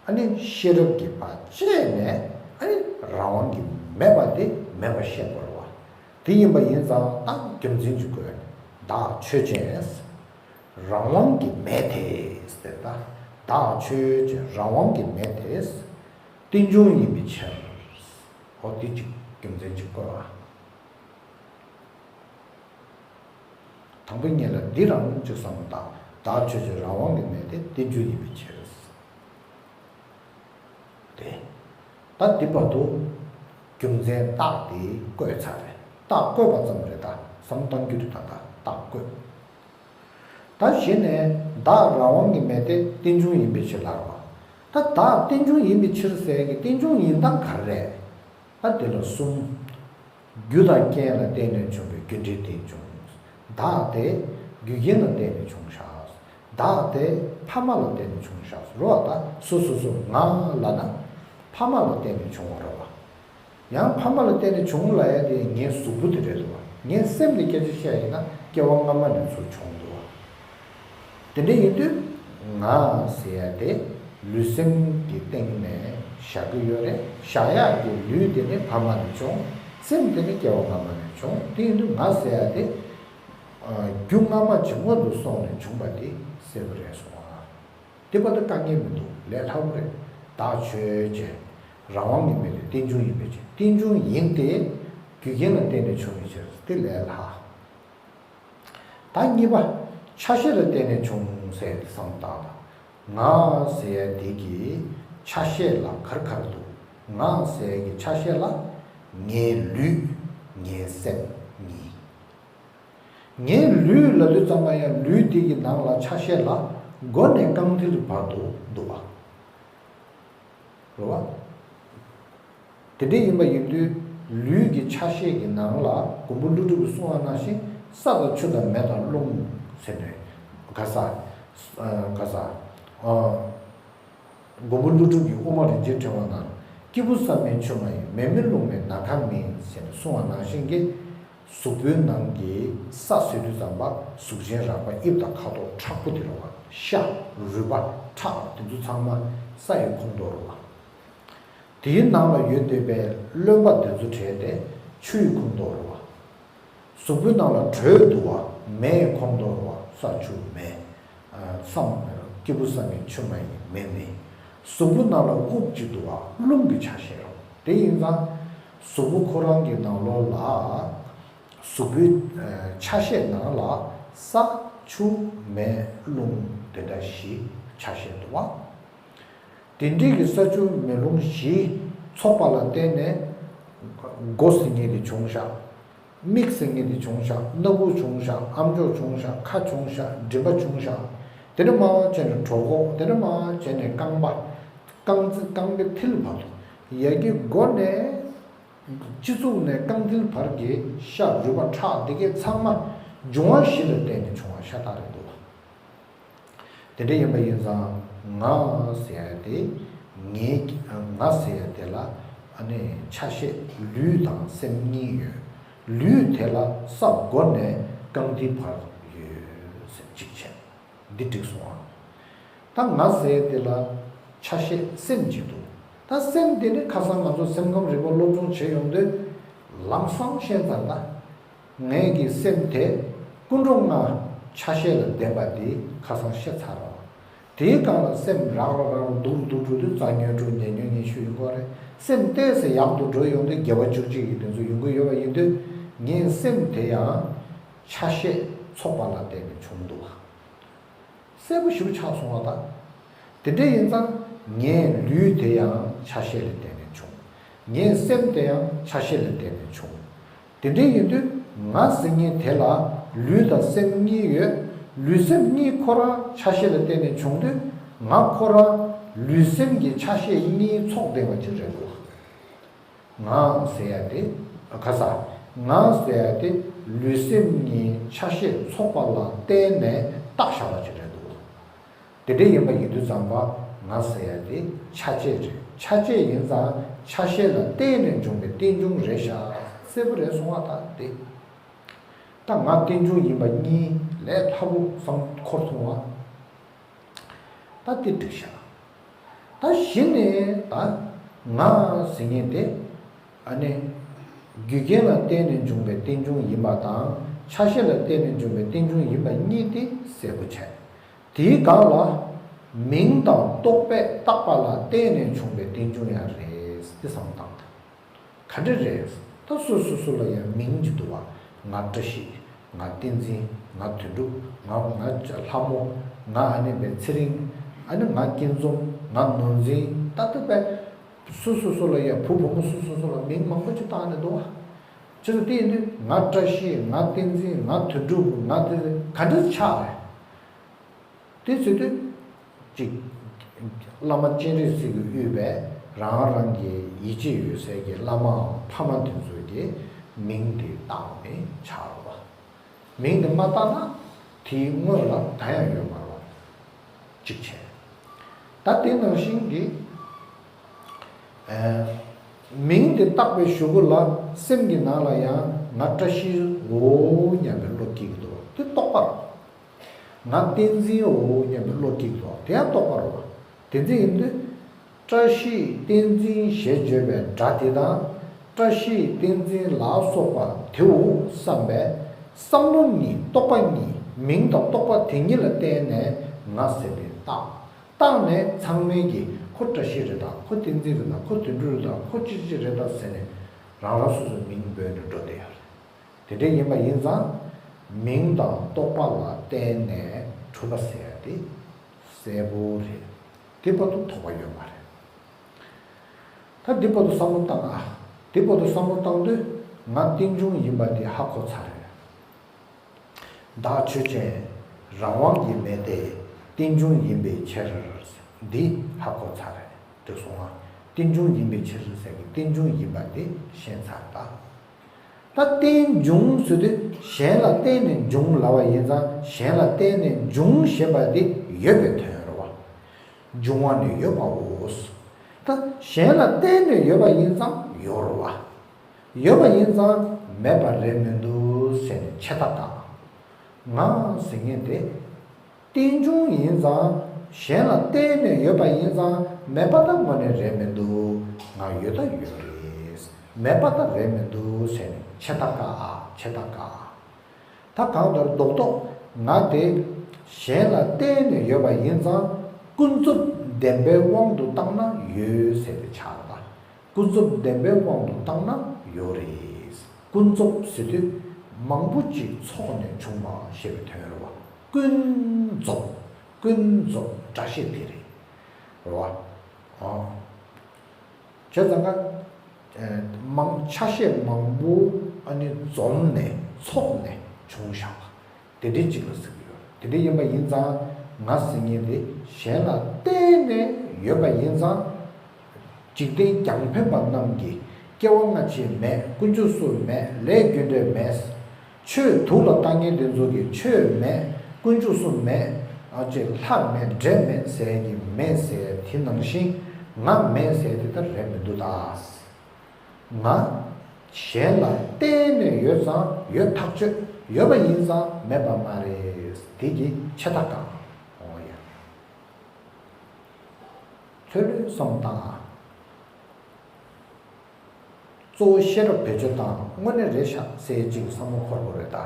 ཨ་ནི་ཤེས་རབ་ཀྱིས་ཕར་དཔྱད་ནས། ཨ་ནི་རང་དབང་གིས་མེད་པ་དེ་མེད་པ་ཤེས་དགོས་རེད་བ། དེ་ཡིན་པ་ཡིན་ཙང་ད་རྒྱུ་མཚན་ཅིག་དགོས། བདག་ཆོས་ཅན། རང་དབང་གིས་མེད་དེ་ཟེར། ད་བདག་ཆོས་ཅན་རང་དབང་གིས་མེད་དེ། རྟེན་འབྱུང་ཡིན་པའི་ཕྱིར། འོ་དེ་གཅིག་རྒྱུ་མཚན་གཅིག་བཀོད་པ། དང་པོ་ཉིད་ལ་འདི་རང་གཅིག་བསམ་བློ་བཏང་། བདག་ཆོས་ཅན་རང་དབང་གིས་མེད་དེ་རྟེན་འབྱུང་ཡིན་པའི་ཕྱིར། དེ། ད་འདི་བར་དུ་རྒྱུ་མཚན་རྟགས་དེ་བཀོད་ཚར་རེད། རྟགས་བཀོད་པ་ཙམ་རེད། ད་བསམ་བློ་གཏང་རྒྱུ་རེད། ད་ད་རྟགས་བཀོད། ད་གཞི་ནས་བདག་རང་དབང་གིས་མེད་དེ་རྟེན་འབྱུང་ཡིན་པའི་ཕྱིར་ལབ་པ། ད་བདག་རྟེན་འབྱུང་ཡིན་པའི་ཕྱིར་ཟེར་གི་རྟེན་འབྱུང་ཡིན་སྟངས་ག་རེ་རེད། ད་དེ་ལ་གསུམ། རྒྱུ་དང་རྐྱེན་ལ་བརྟེན་ནས་བྱུང་བའི་རྒྱུ་འབྲས་རྟེན་འབྱུང་། བདག་དེ་རྒྱུ་རྐྱེན་ལ་བརྟེན་ནས་བྱུང་བཞག་བདག་དེ་ཕ་མ་ལ་བརྟེན་ནས་བྱུང་བཞག་རེད་བ། ད་སོ་སོ་སོ་ང་ལབ་ན་ཕ་མ་ལ་བརྟེན་ནས་བྱུང་བ་རེད་བ། ཡང་ཕ་མ་ལ་བརྟེན་ནས་བྱུང་ལབ་ཡ་དེ་ངའི་གཟུགས་པོ་དེ་རེད་འདུག་བ། ངའི་སེམས་དེ་སྐད་ཆ་བཤད་ཡིན་ན་སྐྱེ་བ་སྔ་མ་ནས་ཚུར་བྱུང་འདུག་བ། དེ་འདྲ་ཡིན་དུས་ང་ཟེར་ཡ་དེ་ལུས་སེམས་ཀྱི་སྟེང་ནས་བཞག་གི་ཡོད་རེད། བཞག་ཡག་གི་ལུས་དེ་ནི་ཕ་མ་ནས་བྱུང་། སེམས་དེ་ནི་སྐྱེ་བ་སྔ་མ་ནས་བྱུང་། དེ་ཡིན་དུས་ང་ཟེར་ཡ་དེ་རྒྱུ་སྔ་མ་ཇི་སྔོན་དུ་སོང་ནས་བྱུང་བ་དེ་གསལ་པོ་རེད་སོང་ང་། དེ་བར་དུ་དཀའ་ངལ་མི་འདུག་ལས་སླ་པོ་རེད། བདག་ཆོས་ཅན། རང་དབང་གིས་མེད་དེ་རྟེན་འབྱུང་ཡིན་པའི་ཕྱིར། རྟེན་འབྱུང་ཡིན་ཏེ། རྒྱུ་རྐྱེན་ལ་བརྟེན་ནས་བྱུང་བའི་ཕྱིར་དེ་ལས་སླ། ད་གཉིས་པ། ཆ་ཤས་ལ་བརྟེན་ནས་བྱུང་ཟེར་དེ་བསམ་བློ་བཏང་དང་། ང་ཟེར་ཡ་དེ་གི་ཆ་ཤས་ལ་ག་རེ་ག་རེ་འདུག་ང་ཟེར་ཡ་གི་ཆ་ཤས་ལ་ངའི་ལུས། ངའི་སེམས་གཉིས། ངའི་ལུས་ལབ་དུས་ཙམ་པ་ཡང་ལུས་དེ་གི་ནང་ལ་ཆ་ཤས་ལ་མགོ་ནས་རྐང་མཐིལ་བར་དུ་འདུ་བ། རེད་བ། དེ་འདྲ་ཡིན་པ་ཡིན་དུས་ལུས་ཀྱི་ཆ་ཤས་ཀྱི་ནང་ལ་མགོན་པོ་ཀླུ་སྒྲུབ་ཀྱིས་གསུངས་པ་ནང་བཞིན་ས་དང་ཆུ་དང་མེ་དང་རླུང་ཟེར་ནས་ག་ས། ག་ས། མགོན་པོ་ཀླུ་སྒྲུབ་ཀྱིས་དབུ་མ་རིན་ཆེན་ཕྲེང་བ་ནང་། སྐྱེས་བུ་བསམ་ཡས་ཆུ་མ་ཡིན། མེ་མིན་རླུང་མིན་ནམ་མཁའ་མིན་ཟེར་ནས་གསུངས་པ་ནང་བཞིན་གྱི། གཟུགས་པོའི་ནང་གི་ས་ཟེར་དུས་ཙམ་པ་གཟུགས་ཅན་རགས་པ་དབྱིབས་དང་ཁ་དོག་མཁྲེགས་པོ་དེ་རེད་བ། ཤ། རུས་པ། ཁྲག་དེ་ཚོ་ཚང་མ་ས་ཡི་ཁོངས་གཏོགས་རེད་བ། དེའི་ནང་ལ་ཡོད་བསྡད་པའི་རློན་པ་དེ་ཚོ་བྲལ་ཏེ་ཆུ་ཡི་ཁོངས་གཏོགས་རེད་བ། གཟུགས་པོའི་ནང་ལ་དྲོད་འདུ་བ། མེ་ཡི་ཁོངས་གཏོགས་རེད་བ། ས་ཆུ་མེ། ཨ། བསམ། སྐྱེས་བུ་བསམ་ཡས་ཆུ་མ་ཡིན། མེ་མིན། གཟུགས་པོའི་ནང་ལ་དབུགས་གཅིག་འདུ་བ། རླུང་གི་ཆ་ཤས་རེད། དེ་ཡིན་ཙང་གཟུགས་པོ་ཁོ་རང་གི་ནང་ལོགས་ལ། གཟུགས་པོའི་ཨ་ཆ་ཤས་ནང་ལ་ས་ཆུ་མེ་རླུང་དེ་འདྲ་བཞི་ཆ་ཤས་འདུ་བ། དེ་འདྲའི་གི་ས་ཆུ་མེ་རླུང་བཞི་ཚོགས་པ་ལ་བརྟེན་ནས་མགོ་ཟེར་མཁན་དེ་བྱུང་ཤག་མིག་ཟེར་མཁན་དེ་བྱུང་ཤག་སྣ་བུག་བྱུང་ཤག་ཨམ་ཅོག་བྱུང་ཤག་ཁ་བྱུང་ཤག་མགྲིན་པ་བྱུང་ཤག་དེ་ནས་མར་བྱས་ནས་གྲོད་ཁོག་དེ་ནས་མར་བྱས་ནས་རྐང་པ། རྐང་རྩེ་རྐང་པའི་མཐིལ་བར་དུ། ཡ་གི་མགོ་ནས་སྤྱི་གཙུག་ནས་རྐང་མཐིལ་བར་གྱི་ཤ་རུས་པ་ཁྲག་འདི་གའི་ཚང་མ་འབྱུང་བ་བཞི་ལ་བརྟེན་ནས་བྱུང་བ་ཤ་སྟག་རེད་འདུག་བ། དེ་འདྲ་ཡིན་པ་ཡིན་ཙང་ང་ཟེར་ཡ་དེ་ངའི་ང་ཟེར་ཡ་དེ་ལ་ཨ་ནི་ཆ་ཤས་ལུས་དང་སེམས་གཉིས་ཡོད། ལུས་དེ་ལ་ས་མགོ་ནས་རྐང་མཐིལ་བར་ཡོད་ཟེར་གཅིག་བྱས། འདི་འགྲིག་སོང་ཨ། ད་ང་ཟེར་ཡ་དེ་ལ་ཆ་ཤས་སེམས་གཅིག་འདུག་ད་སེམས་དེ་ནི་ཁ་སང་ང་ཚོ་སེམས་ཁམས་རིག་པ་སློབ་སྦྱོང་བྱེད་ཡོང་དུས་ལམ་སང་ཤེས་ཚར་ད། ངའི་གི་སེམས་དེ་ཀུན་འགྲོ་ལྔ་ཆ་ཤས་ལ་ལྡན་པ་དེ་ཁ་སང་ཤེས་ཚར་རོ། དེའི་སྒང་ལ་སེམས་རག་རོ་རག་རོ་སྡུག་རུ་སྡུག་རུ་དུས་རྩ་ཉོན་དྲུག་ཉེ་ཉོན་ཉི་ཤུ་ཡོང་གི་རེད། སེམས་ཏོག་ཙམ་ཡག་ཏུ་འགྲོ་ཡོང་དུས་བརྒྱད་པ་བཅུ་གཅིག་གི་དེ་ཚོ་ཡོང་གི་ཡོད་པ་ཡིན་དུས་ངའི་སེམས་དེ་ཡང་ཆ་ཤས་ཚོགས་པ་ལ་བརྟེན་ནས་བྱུང་འདུག་བ། གསལ་པོ་ཞིག་ཆགས་སོང་བ་དང་། དེ་འདྲ་ཡིན་ཙང་ངའི་ལུས་དེ་ཡང་ཆ་ཤས་ལ་བརྟེན་ནས་བྱུང་། ངའི་སེམས་དེ་ཡང་ཆ་ཤས་ལ་བརྟེན་ནས་བྱུང་། དེ་འདྲ་ཡིན་དུས་ང་ཟེར་མཁན་དེ་ལ་ ལུས་དང་སེམས་གཉིས་ཡོད། ལུས་སེམས་གཉིས་ཁོ་རང་ཆ་ཤས་ལ་བརྟེན་ནས་བྱུང་དུས། ང་ཁོ་རང་ལུས་སེམས་ཀྱི་ཆ་ཤས་གཉིས་ཚོགས་བསྡད་པ་ཅིག་རེད་འདུག་ང་ཟེར་ཡ་དེ། ག་ས། ང་ཟེར་ཡ་དེ་ལུས་སེམས་གཉིས་ཆ་ཤས་ཚོགས་པ་ལ་བརྟེན་ནས་བཏགས་བཞག་པ་ཅིག་རེད་འདུག་དེ་འདྲ་ཡིན་པ་ཡིན་དུས་ཙམ་པ། ང་ཟེར་ཡ་དེ་ཆ་བྱད་རེད། ཆ་བྱད་ཡིན་ཙང་ཆ་ཤས་ལ་བརྟེན་ནས་བྱུང་བའི་རྟེན་འབྱུང་རེད་ཤག་གསལ་པོ་རེད་སོང་བ། ད་དེ། ད་ང་རྟེན་འབྱུང་ཡིན་པ་གཉིས་ལས་སླ་པོ་བསམ་འཁོར་སོང་བ། ད་དེ་འགྲིག་ཤག་ད་གཞི་ནས་ད་ང་ཟེར་མཁན་དེ། ཨ་ནི། རྒྱུ་རྐྱེན་ལ་བརྟེན་ནས་འབྱུང་བའི་རྟེན་འབྱུང་ཡིན་པ་དང་། ཆ་ཤས་ལ་བརྟེན་ནས་འབྱུང་བའི་རྟེན་འབྱུང་ཡིན་པ་གཉིས་དེ་གསལ་པོ་བྱས། དེའི་སྒང་ལ། མིང་དང་རྟོག་པས་བཏགས་པ་ལ་བརྟེན་ནས་བྱུང་བའི་རྟེན་འབྱུང་ཡང་རེད་དེ་བསམ་བཏང་། ག་འདྲ་རེད། ད་སོ་སོ་སོ་ལ་ཡང་མིང་ཅིག་འདུག་བ། ང་བཀྲ་ཤིས། ང་བསྟན་འཛིན། ང་དོན་གྲུབ། ང་ང་ལྷ་མོ། ང་ཨ་ནི་བའི་ཚེ་རིང་། ཨ་ནི་ང་སྐྱིད་འཛོམས། ང་ནོར་འཛིན། ད་ལྟ་བས། སོ་སོ་སོ་ལ་ཡང་བུ་བུ་མོ་སོ་སོ་སོ་ལ་མིང་མང་པོ་ཅིག་བཏགས་ནས་འདུག་བ། ཅི་ལ་དེ་ཡིན་དུས་ང་བཀྲ་ཤིས། ང་བསྟན་འཛིན། ང་དོན་གྲུབ། ང་དེ་ག་འདྲ་ཆགས་རེད། དེ་ཟེར་དུས། གཅིག་བླ་མ་སྤྱན་རས་གཟིགས་ཀྱིས་དབུས་པའི་རང་རང་གི་ཡིད་ཆེས་ཡོད་སའི་གི་བླ་མའམ་ཕ་མ་དེ་ཚོའི་གི་མིང་དེ་བཏགས་ནས་ཆགས་རེད་བ། མིང་དེ་མ་བཏགས་ན་དེའི་སྔོན་ལ་ད་ཡང་ཡོད་མ་རེད་བ། གཅིག་བྱས། ད་དེ་ནང་བཞིན་གྱི། ཨ། མིང་དེ་བཏགས་པའི་གཞུག་གུ་ལ་སེམས་ཀྱི་ནང་ལ་ཡང་ང་བཀྲ་ཤིས་འོ་སྙམ་པའི་བློ་སྐྱེ་གི་འདུག་དེ་རྟོག་པ་རེད། ང་བསྟན་འཛིན་འོ་སྙམ་པའི་བློ་སྐྱེ་གི་འདུག་དེ་ཡང་རྟོག་པ་རེད་བ། དེ་འདྲ་ཡིན་དུས། བཀྲ་ཤིས་བསྟན་འཛིན་ཞེས་བརྗོད་པའི་སྒྲ་དེ་དང་། བཀྲ་ཤིས་བསྟན་འཛིན་ལ་སོགས་པ་དེའོ་བསམ་པའི་བསམ་བློ་གཉིས། རྟོག་པ་གཉིས། མིང་དང་རྟོག་པ་དེ་གཉིས་ལ་བརྟེན་ནས་ང་ཟེར་དེ་བཏགས། བཏགས་ནས་ཚང་མས་ཀྱིས་ཁོ་བཀྲ་ཤིས་རེད་ད། ཁོ་བསྟན་འཛིན་རེད་ད། ཁོ་དོན་གྲུབ་རེད་ད། ཁོ་ཅི་ཅི་རེད་ད་ཟེར་ནས་རང་རང་སོ་སོའི་མིང་འབོད་ནས་འགྲོ་བསྡད་ཡོད་རེད། དེ་འདྲ་ཡིན་པ་ཡིན་ཙང་། མིང་དང་རྟོག་པ་ལ་བརྟེན་ནས་གྲུབ་པ་ཟེར་ཡ་དེ་གསལ་པོ་རེད། དེ་བར་དུ་དོགས་པ་ཡོད་མ་རེད། ད་འདི་བར་དུ་བསམ་བློ་བཏང་ཨ། འདི་བར་དུ་བསམ་བློ་བཏང་དུས་ང་རྟེན་འབྱུང་ཡིན་པ་དེ་ཧ་གོ་ཚར་རེད། བདག་ཆོས་ཅན། རང་དབང་གི་མེ་སྟེ། རྟེན་འབྱུང་ཡིན་པའི་ཕྱིར། འདི་ཧ་གོ་ཚར་རེད། འགྲིག་སོང་ང་། རྟེན་འབྱུང་ཡིན་པའི་ཕྱིར་ཟེར་གི་རྟེན་འབྱུང་ཡིན་པ་དེ་ཤེས་ཚར་ད། ད་རྟེན་འབྱུང་ཟེར་དུས་གཞན་ལ་བརྟེན་ནས་འབྱུང་ལབ་པ་ཡིན་ཙང་། གཞན་ལ་བརྟེན་ནས་འབྱུང་ཞེས་པ་དེ་ཡོད་པའི་དོན་རེད་བ། འབྱུང་བ་ནི་ཡོད་པའོ། ད་གཞན་ལ་བརྟེན་ནས་ཡོད་པ་ཡིན་ཙང་ཡོད་རེད་བ། ཡོད་པ་ཡིན་ཙང་མེད་པ་རེད་མི་འདུག་ཟེར་ནས་ཆད་ལྟ་བཀག་ང་ཟེར་མཁན་དེ། རྟེན་འབྱུང་ཡིན་ཙང་། གཞན་ལ་བརྟེན་ནས་ཡོད་པ་ཡིན་ཙང་མེད་པ་ད་དངོས་གནས་རེད་མི་འདུག་ང་ཡོད་ད་ཡོད་རེད། མེད་པ་ད་རེད་མི་འདུག་ཟེར་ནས་ཆད་ལྟ་བཀག་ཨ། ཆད་ལྟ་བཀག་ད་གང་ལྟར་རྡོག་རྡོག་ང་དེ་གཞན་ལ་བརྟེན་ནས་ཡོད་པ་ཡིན་ཙང་། ཀུན་རྫོབ་བདེན་པའི་དབང་དུ་བཏང་ན་ཡོད་ཟེར་ཏེ་ཆགས་པ། ཀུན་རྫོབ་བདེན་པའི་དབང་དུ་བཏང་ན་ཡོད་རེད། ཀུན་རྫོབ་ཟེར་དུས་མང་པོ་ཅིག་ཚོགས་ནས་བྱུང་བ་ཞེས་པའི་དོན་རེད་བ། ཀུན་རྫོབ། ཀུན་རྫོབ་སྒྲ་བཤད་དེ་རེད། རེད་བ། ཨོ། བྱས་ཙང་ཀ། མང་ཆ་ཤས་མང་པོ་ཨ་ནི་འཛོམས་ནས་ཚོགས་ནས་བྱུང་བཞག་པ། དེ་འདྲའི་གཅིག་ལ་ཟེར་གྱི་ཡོད་རེད། དེ་འདྲ་ཡིན་པ་ཡིན་ཙང་ང་ཟེར་མཁན་དེ་གཞན་ལ་བརྟེན་ནས་ཡོད་པ་ཡིན་ཙང་། འཇིག་རྟེན་རྒྱང་འཕེན་པ་རྣམས་ཀྱིས་སྐྱེ་བ་སྔ་ཕྱི་མེད། ཀུན་འབྱུང་སུ་མེད། ལས་རྒྱུ་འབྲས་མེད། ཆོས་དུག་ལ་བཏང་མཁན་དེ་ཚོ་གིས་ཆོས་མེད། ཀུན་འབྱུང་སུ་མེད། ཨ་ཅེ་ལྷ་མེད་འདྲེ་མེད་ཟེར་གྱི་མེད་ཟེར་དེ་ནང་བཞིན་ང་མེད་ཟེར་དེ་ལྟར་རེད་མི་འདུག་ད། ང་གཞན་ལ་བརྟེན་ནས་ཡོད་ཙང་ཡོད་ཐག་ཆོད། ཡོད་པ་ཡིན་ཙང་མེད་པ་མ་རེད། དེ་གི་ཆད་ལྟ་བཀག་འོ་ཡ། ལྷོད་ལྷོད་བསམ་བཏང་ཨ། གཙོ་བོ་ཤེས་རབ་བེད་སྤྱོད་བཏང་དངོས་གནས་རེད་ཤག་ཟེར་ཅིག་བསམ་བློ་འཁོར་དགོས་རེད་ད།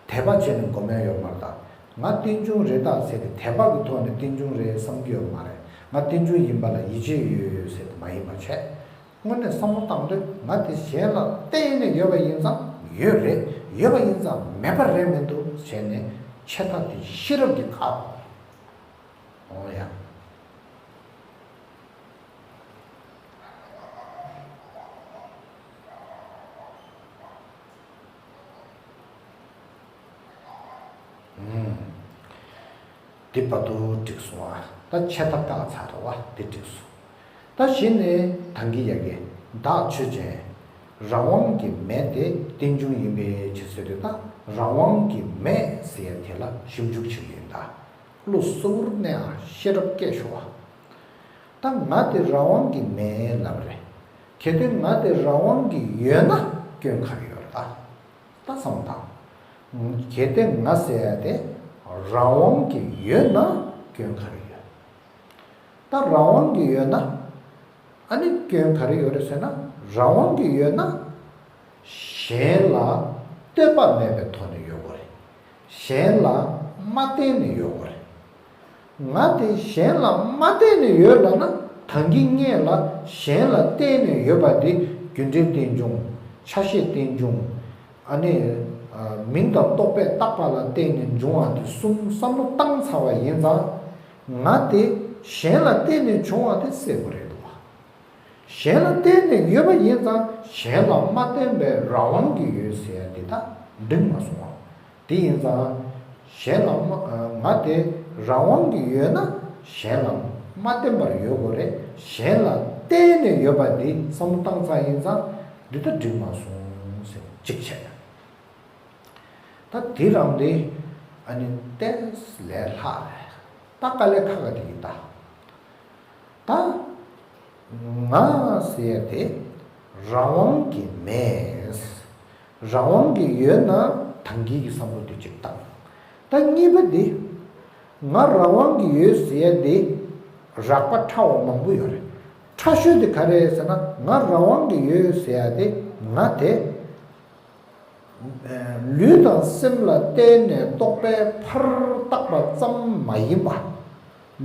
དད་པ་བྱས་ནས་སྒོམ་ཡ་ཡོད་མ་རེད་ད། ང་རྟེན་འབྱུང་རེད་ད་ཟེར་ཏེ་དད་པ་གི་ཐོག་ནས་རྟེན་འབྱུང་རེད་བསམ་གྱི་ཡོད་མ་རེད། ང་རྟེན་འབྱུང་ཡིན་པ་ལ་ཡིད་ཆེས་ཡོད་ཡོད་ཟེར་ཏེ་མ་ཡིན་པ་བྱས། དངོས་གནས་བསམ་བློ་བཏང་དུས་ང་དེ་གཞན་ལ་བརྟེན་ནས་ཡོད་པ་ཡིན་ཙང་ཡོད་རེད། ཡོད་པ་ཡིན་ཙང་མེད་པ་རེད་མི་འདུག་བྱས་ནས་ཆད་ལྟ་དེ་ཤེས་རབ་ཀྱིས་བཀག་འོང་ཡ། དེ་བར་དུ་འགྲིག་སོང་བ། ད་འཆད་ཐབས་བཀག་ཚར་རེད་བ། དེ་འགྲིག་སོང་། ད་གཞི་ནས་ད་གིན་ཡ་གི་བདག་ཆོས་ཅན། རང་དབང་གི་མེ་དེ་རྟེན་འབྱུང་ཡིན་པའི་ཕྱིར་ཟེར་དུས། ད་རང་དབང་གི་མེ་ཟེར་ཡ་དེ་ལ་ཞིབ་འཇུག་བྱེད་ཀྱི་ཡིན། ད་བློ་གཟུ་བོར་གནས་ཨ། ཤེས་རབ་སྐྱེས་ཤོག་ཨ། ད་ང་དེ་རང་དབང་གི་མེ་ལབ་རེད། གལ་ཏེ་ང་དེ་རང་དབང་གི་ཡོད་ན་སྐྱོན་ག་རེ་ཡོད་རེད། ད་ད་བསམ་དང་། གལ་ཏེ་ང་ཟེར་ཡ་དེ་རང་དབང་གི་ཡོད་ན་སྐྱོན་ག་རེ་ཡོད། ད་རང་དབང་གི་ཡོད་ན། ཨ་ནི་སྐྱོན་ག་རེ་ཡོད་རེད་ཟེར་ན། རང་དབང་གི་ཡོད་ན། གཞན་ལ་ལྟོས་པ་མེད་པའི་ཐོག་ནས་ཡོད་དགོས་རེད། གཞན་ལ་མ་བརྟེན་ནས་ཡོད་དགོས་རེད། ང་དེ་གཞན་ལ་མ་བརྟེན་ནས་ཡོད་ལབ་ན། ད་གིན་ངས་ལ་གཞན་ལ་བརྟེན་ནས་ཡོད་པ་དེ་རྒྱུ་འབྲས་རྟེན་འབྱུང་། ཆ་ཤས་རྟེན་འབྱུང་། ཨ་ནི། ཨ། མིང་དང་རྟོག་པས་བཏགས་པ་ལ་བརྟེན་ནས་འབྱུང་བ་དེ་གསུམ་བསམ་བློ་བཏང་ཚར་བ་ཡིན་ཙང་། ང་དེ་གཞན་ལ་བརྟེན་ནས་བྱུང་བ་དེ་གསལ་པོ་རེད་འདུག་བ། གཞན་ལ་བརྟེན་ནས་ཡོད་པ་ཡིན་ཙང་གཞན་ལ་མ་བརྟེན་པའི་རང་དབང་གིས་ཡོད་ཟེར་ཡ་དེ་ད་འགྲིག་མ་སོང་བ། དེ་ཡིན་ཙང་། གཞན་ལ་མ། ང་དེ་རང་དབང་གིས་ཡོད་ན་གཞན་ལ་མ་བརྟེན་པར་ཡོད་དགོས་རེད། གཞན་ལ་བརྟེན་ནས་ཡོད་པ་འདི་བསམ་བློ་བཏང་ཚར་ཡིན་ཙང་འདི་ལྟར་འགྲིག་མ་སོང་ཟེར་གཅིག་བྱས། ད་དེ་རང་དེ་ཨ་ནི་ཏོག་ཙམ་ལས་ལྷག་རེད། ད་དཀའ་ལས་ཁག་ག་དེ་ཡིན་ད། ད་ང་ཟེར་ཡ་དེ་རང་དབང་གི་མེད། རང་དབང་གི་ཡོད་ན་ད་གིན་གྱི་བསམ་བློ་དེ་གཅིག་བཏང་། ད་གཉིས་པ་དེ། ང་རང་དབང་གི་ཡོད་ཟེར་ཡ་དེ་རགས་པ་ཕྲ་བ་མང་པོ་ཡོད་རེད། ཕྲ་ཤོས་དེ་ག་རེ་རེད་ཟེར་ན། ང་རང་དབང་གི་ཡོད་ཟེར་ཡ་དེ་ང་དེ་ལུས་དང་སེམས་ལ་བརྟེན་ནས་རྟོག་པས་ཕར་བཏགས་པ་ཙམ་མ་ཡིན་པ།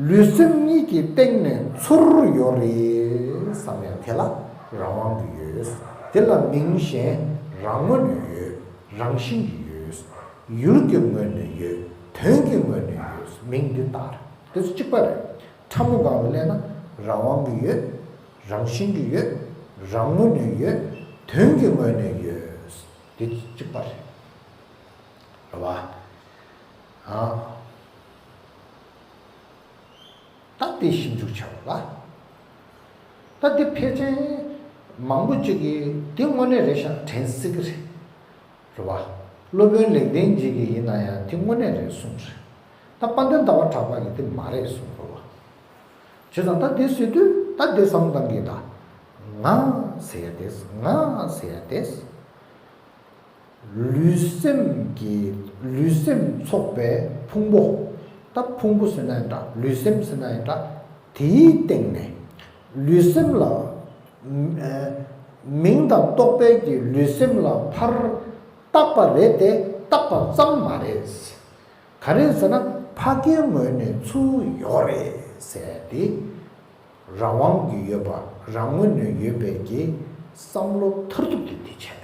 ལུས་སེམས་གཉིས་ཀྱི་སྟེང་ནས་ཚུར་ཡོད་རེད་བསམ་ཡ་དེ་ལ་རང་དབང་གི་ཡོད། དེ་ལ་མིང་གཞན་རང་ངོས་ནས་ཡོད། རང་བཞིན་གྱིས་ཡོད། ཡུལ་གྱི་ངོས་ནས་ཡོད། དོན་གྱི་ངོས་ནས་ཡོད། མིང་འདི་ལྟར་དེ་ཚོ་གཅིག་པ་རེད། ཕྲ་མོ་སྒང་ལ་སླེབས་ན་རང་དབང་གིས་ཡོད། རང་བཞིན་གྱིས་ཡོད། རང་ངོས་ནས་ཡོད། དོན་གྱི་ངོས་ནས་ཡོད། དེ་གཅིག་པ་རེད། རེད་བ། ཨ། ད་དེ་ཞིབ་འཇུག་བྱ་བ་ལ། ད་དེ་ཕལ་ཆེར་མང་པོ་ཅིག་གིས་དེ་དངོས་གནས་རེད་ཤག་དྲན་སྲིད་ཀྱི་རེད། རེད་བ། སློབ་དཔོན་ལེགས་ལྡན་འབྱེད་ཀྱིས་ཡིན་ན་ཡང་དེ་དངོས་གནས་རེད་གསུངས་རེད། ད་དཔལ་ལྡན་ཟླ་བ་གྲགས་པ་གིས་དེ་མ་རེད་གསུངས་རེད་བ། བྱས་ཙང་ད་དེ་ཟེར་དུས་ད་དེ་བསམ་བཏང་གི་ད། ང་ཟེར་ཡ་དེ། ང་ཟེར་ཡ་དེ། ལུས་སེམས་ཀྱི། ལུས་སེམས་ཚོགས་པའི་ཕུང་པོ། ད་ཕུང་པོ་ཟེར་ན་ཡང་འདྲ། ལུས་སེམས་ཟེར་ན་ཡང་འདྲ། དེའི་སྟེང་ནས་ལུས་སེམས་ལ། ཨ། མིང་དང་རྟོག་པས་ཀྱི་ལུས་སེམས་ལ་ཕར་བཏགས་པ་རེད་དེ་བཏགས་པ་ཙམ་མ་རེད། ག་རེ་ཟེར་ན་ཕ་གིའི་ངོས་ནས་ཚུར་ཡོད་རེད་ཟེར་ཏེ། རང་དབང་གི་ཡོད་པ། རང་ངོས་ནས་ཡོད་པའི་གི་བསམ་བློ་མཐར་ཐུག་དེ་དེ་བྱས།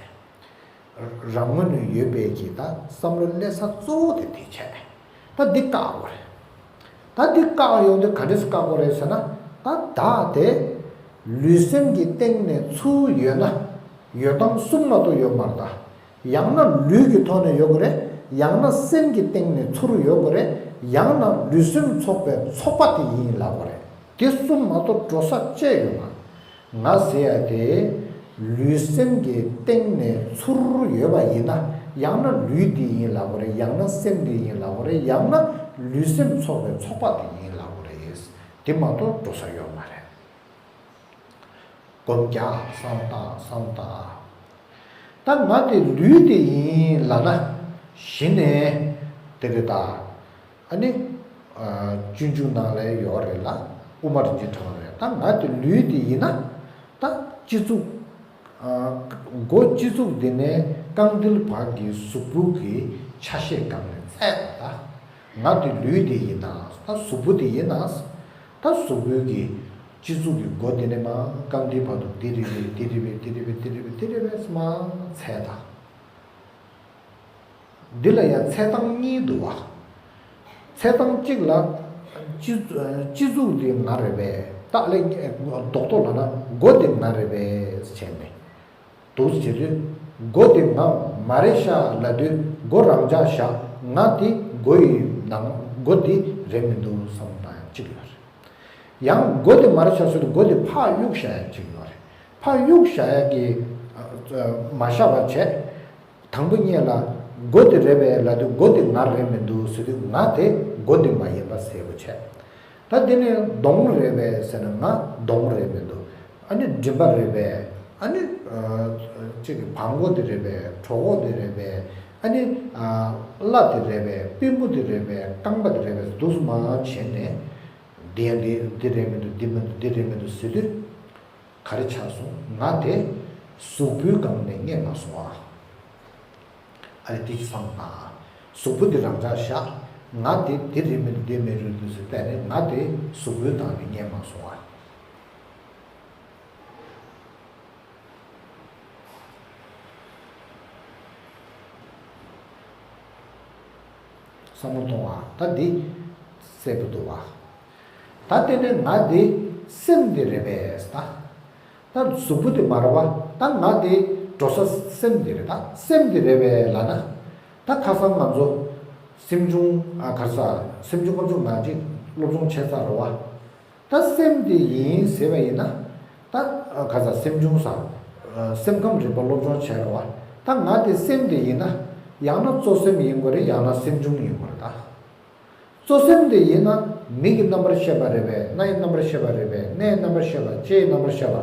རང་ངོས་ནས་ཡོད་པའི་གི་ད་བསམ་བློ་སླེབས་ས་གཙོ་བོ་དེ་དེ་བྱས། ད་འདི་བཀག་དགོས་རེད། ད་འདི་བཀག་ཡོང་དུས་ག་འདྲས་སེ་བཀག་དགོས་རེད་ཟེར་ན། ད་བདག་དེ་ལུས་སེམས་ཀྱི་སྟེང་ནས་ཚུར་ཡོད་ན། ཡོད་སྟངས་གསུམ་མ་གཏོགས་ཡོད་མ་རེད་ད། ཡང་ན་ལུས་ཀྱི་ཐོག་ནས་ཡོད་དགོས་རེད། ཡང་ན་སེམས་ཀྱི་སྟེང་ནས་ཚུར་ཡོད་དགོས་རེད། ཡང་ན་ལུས་སེམས་ཚོགས་པའི་ཚོགས་པ་དེ་ཡིན་ལབ་དགོས་རེད། དེ་གསུམ་མ་གཏོགས་འགྲོ་ས་ཅི་ཡོད་མ། ང་ཟེར་ཡ་དེ་ལུས་སེམས་ཀྱི་སྟེང་ནས་ཚུར་ཡོད་པ་ཡིན་ན། ཡང་ན་ལུས་འདི་ཡིན་ལབ་དགོས་རེད། ཡང་ན་སེམས་འདི་ཡིན་ལབ་དགོས་རེད། ཡང་ན་ལུས་སེམས་ཚོགས་པའི་ཚོགས་པ་དེ་ཡིན་ལབ་དགོས་རེད། དེ་མ་གཏོགས་འགྲོ་ས་ཡོད་མ་རེད། སྒོམ་རྒྱག་བསམ་བཏང་བསམ་བཏང་། ད་ང་དེ་ལུས་དེ་ཡིན་ལབ་ན། གཞི་ནས་དེ་རེད་ད། ཨ་ནི། ཨ། སྤྱོད་འཇུག་ནང་ལ་ཡོད་རེད་ལ། དབུ་མ་རིན་ཆེན་ཕྲེང་བ་རེད། ད་ང་དེ་ལུས་དེ་ཡིན་ན། ད་སྤྱི་གཙུག་ཨ། མགོ་སྤྱི་གཙུག་དེ་ནས་རྐང་མཐིལ་བར་གྱི་གཟུགས་པོ་གི་ཆ་ཤས་སྒང་ནས་བཙལ་བ་ད། ང་དེ་ལུས་དེ་ཡིན་ན། ད་གཟུགས་པོ་དེ་ཡིན་ན། ད་གཟུགས་པོའི་གི་སྤྱི་གཙུག་གི་མགོ་དེ་ནས་མར་རྐང་མཐིལ་བར་དུ་དེ་རེ་རེ་དེ་རེ་རེ་དེ་རེ་རེ་དེ་རེ་རེ་དེ་རེ་རེ་མར་བཙལ་ད། འདི་ལ་ཡང་འཚོལ་སྟངས་གཉིས་འདུག་བ། འཚོལ་སྟངས་གཅིག་ལ། སྤྱི། སྤྱི་གཙུག་འདི་ང་རེད་པས། ད་ལས་རྡོག་རྡོག་ལབ་ན་མགོ་འདི་ང་རེད་པས་བྱས་ནས། འདུག་བྱེད་དུས། མགོ་འདི་ང་མ་རེད་ཤག་ལབ་དུས་མགོ་རང་འཇགས་བཞག་ང་འདི་མགོ་ཡི་ནང་། མགོ་འདི་ རེད་མི་འདུག་བསམ་བློ་བཏང་ཡ་གཅིག་ཡོད་རེད། ཡང་སྒོ་དེ་མར་བཞག་ཚུལ་དུ་སྒོ་དེ་ཕར་གཡུག་བཞག་ཡ་གཅིག་ཡོད་རེད། ཕར་གཡུག་བཞག་ཡ་གི་ཨ་མ་བཞག་པ་བྱས། དང་པོ་ཉིད་ལ་སྒོ་དེ་རེད་པས་ལབ་དུས་སྒོ་དེ་ང་རེད་མི་འདུག་ཟེར་དུས་ང་དེ་སྒོ་དེ་མ་ཡིན་པ་གསལ་པོ་བྱས། ད་དེ་ནས་གདོང་རེད་པས་ཟེར་ན་ང་གདོང་རེད་མི་འདུག་ཨ་ནི་མགྲིན་པ་རེད་པས། ཨ་ནི་ཨ་གཅིག་གི་བྲང་ཁོག་དེ་རེད་པས། གྲོད་ཁོག་དེ་རེད་པས། ཨ་ནི་ཨ་བརླ་དེ་རེད་པས། པུས་མོ་དེ་རེད་པས། རྐང་པ་དེ་རེད་པས་འདུག་སེ་མར་བྱས་ནས། འདི་ཡང་འདི་འདི་རེད་མི་འདུག་འདི་མི་འདུག་འདི་རེད་མི་འདུག་ཟེར་དུས། ག་རེ་ཆགས་སོང་། ང་དེ་གཟུགས་པོའི་སྒང་ནས་རྙེད་མ་སོང་ཨ། ཨ་རེ་དེ་ཅི་བསམ་ན། གཟུགས་པོ་འདི་རང་འཇགས་བཞག་ང་དེ་འདི་རེད་མི་འདུག་འདི་མི་རེད་འདུག་ཟེར་བལྟས་ནས་ང་དེ་གཟུགས་པོའི་སྒང་ནས་རྙེད་མ་སོང་ཨ། བསམ་བློ་གཏོང་བ་ད་འདི་གསལ་པོ་འདུག་བ། ད་དེ་ནས་ང་འདི་སེམས་འདི་རེད་པས་ད། ད་གཟུགས་པོ་འདི་མ་རེད་བ། ད་ང་འདི་འགྲོ་ས་སེམས་འདི་རེད་ད། སེམས་འདི་རེད་པས་ལབ་ན། ད་ཁ་སང་ང་ཚོ་སེམས་ཆུང་ཨ་ག་རེ་ཟ་སེམས་ཆུང་སྐབས་ཆུང་ནང་གཅིག་སློབ་སྦྱོང་བྱས་ཚར་རེད་བ། ད་སེམས་དེ་ཡིན་ཟེར་བ་ཡིན་ན། ད་ག་ས་སེམས་བྱུང་ས། སེམས་ཁམས་རིག་པ་སློབ་སྦྱོང་བྱས་རེད་བ། ད་ང་དེ་སེམས་དེ་ཡིན་ན། ཡང་ན་གཙོ་སེམས་ཡིན་དགོས་རེད། ཡང་ན་སེམས་བྱུང་ཡིན་དགོས་རེད་ད། གཙོ་སེམས་དེ་ཡིན་ན་མིག་གི་རྣམ་པར་ཤེས་པ་རེད་པས། རྣ་ཡི་རྣམ་པར་ཤེས་པ་རེད་པས། སྣའི་རྣམ་པར་ཤེས་པ། ལྕེའི་རྣམ་པར་ཤེས་པ།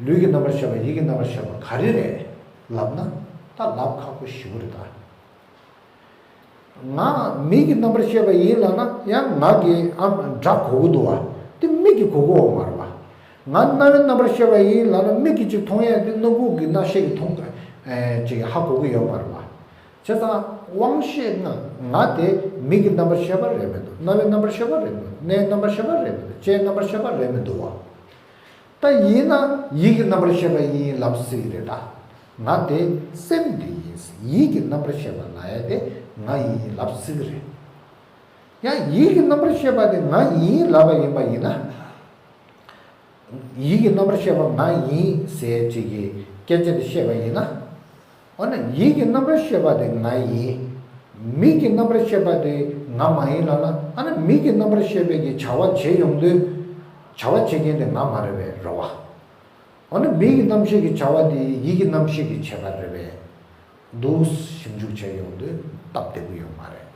ལུས་ཀྱི་རྣམ་པར་ཤེས་པ། ཡིད་ཀྱི་རྣམ་པར་ཤེས་པ་ག་རེ་རེད་ལབ་ན། ད་ལབ་ཁག་པོ་ཞེ་པོ་རེད་ད། ང་མིག་གི་རྣམ་པར་ཤེས་པ་ཡིན་ལབ་ན་ཡང་ང་གི་ཨམ་སྒྲ་གོ་གི་འདུག་བ། དེ་མིག་གིས་གོ་གི་ཡོད་མ་རེད་བ། ང་རྣ་བའི་རྣམ་པར་ཤེས་པ་ཡིན་ལབ་ན་མིག་གིས་ཅིག་མཐོང་ཡས་དེ་སྣ་ཁུག་གི་རྣ་ཤེས་ཀྱིས་མཐོང་ཨེ་ཅིག་ཧ་གོ་གི་ཡོད་མ་རེད་བ། བྱས་ཙང་དབང་ཤེས་ལྔ་ང་དེ་མིག་གི་རྣམ་པར་ཤེས་པ་རེད་མི་འདུག་རྣ་བའི་རྣམ་པར་ཤེས་པ་རེད་མི་འདུག་སྣའི་རྣམ་པར་ཤེས་པ་རེད་མི་འདུག་ལྕེའི་རྣམ་པར་ཤེས་པ་རེད་མི་འདུག་བ། ད་ཡིན་ན་ཡིད་ཀྱི་རྣམ་པར་ཤེས་པ་ཡིན་ལབ་སྲིད་ཀྱི་རེད་ད། ང་དེ་སེམས་དེ་ཡིན། ཡིད་ཀྱི་རྣམ་པར་ཤེས་པ་ལབ་ཡ་དེ་ང་ཡིན་ལབ་སྲིད་ཀྱི་རེད། ཡང་ཡིད་ཀྱི་རྣམ་པར་ཤེས་པ་དེ་ང་ཡིན་ལབ་པ་ཡིན་པ་ཡིན་ན། ཡིད་ཀྱི་རྣམ་པར་ཤེས་པ་ང་ཡིན་ཟེར་ཅིག་གི་སྐད་ཆ་དེ་བཤད་པ་ཡིན་ན། འོ་ན་ཡིད་ཀྱི་རྣམ་པར་ཤེས་པ་དེ་ང་ཡིན། མིག་གི་རྣམ་པར་ཤེས་པ་དེ་ང་མ་ཡིན་ལབ་ན། ཨ་ན་མིག་གི་རྣམ་པར་ཤེས་པའི་གི་བྱ་བ་བྱེད་ཡོང་དུས། བྱ་བ་བྱེད་མཁན་དེ་ང་མ་རེད་པས་རེད་བ། འོ་ན་མིག་གི་རྣམ་ཤེས་ཀྱི་བྱ་བ་དེ་ཡིད་ཀྱི་རྣམ་ཤེས་ཀྱིས་བྱས་པ་རེད་པས། འདུག་ཞིབ་འཇུག་བྱས་ཡོང་དུས་སྟབས་བདེ་པོ་ཡོད་མ་རེད།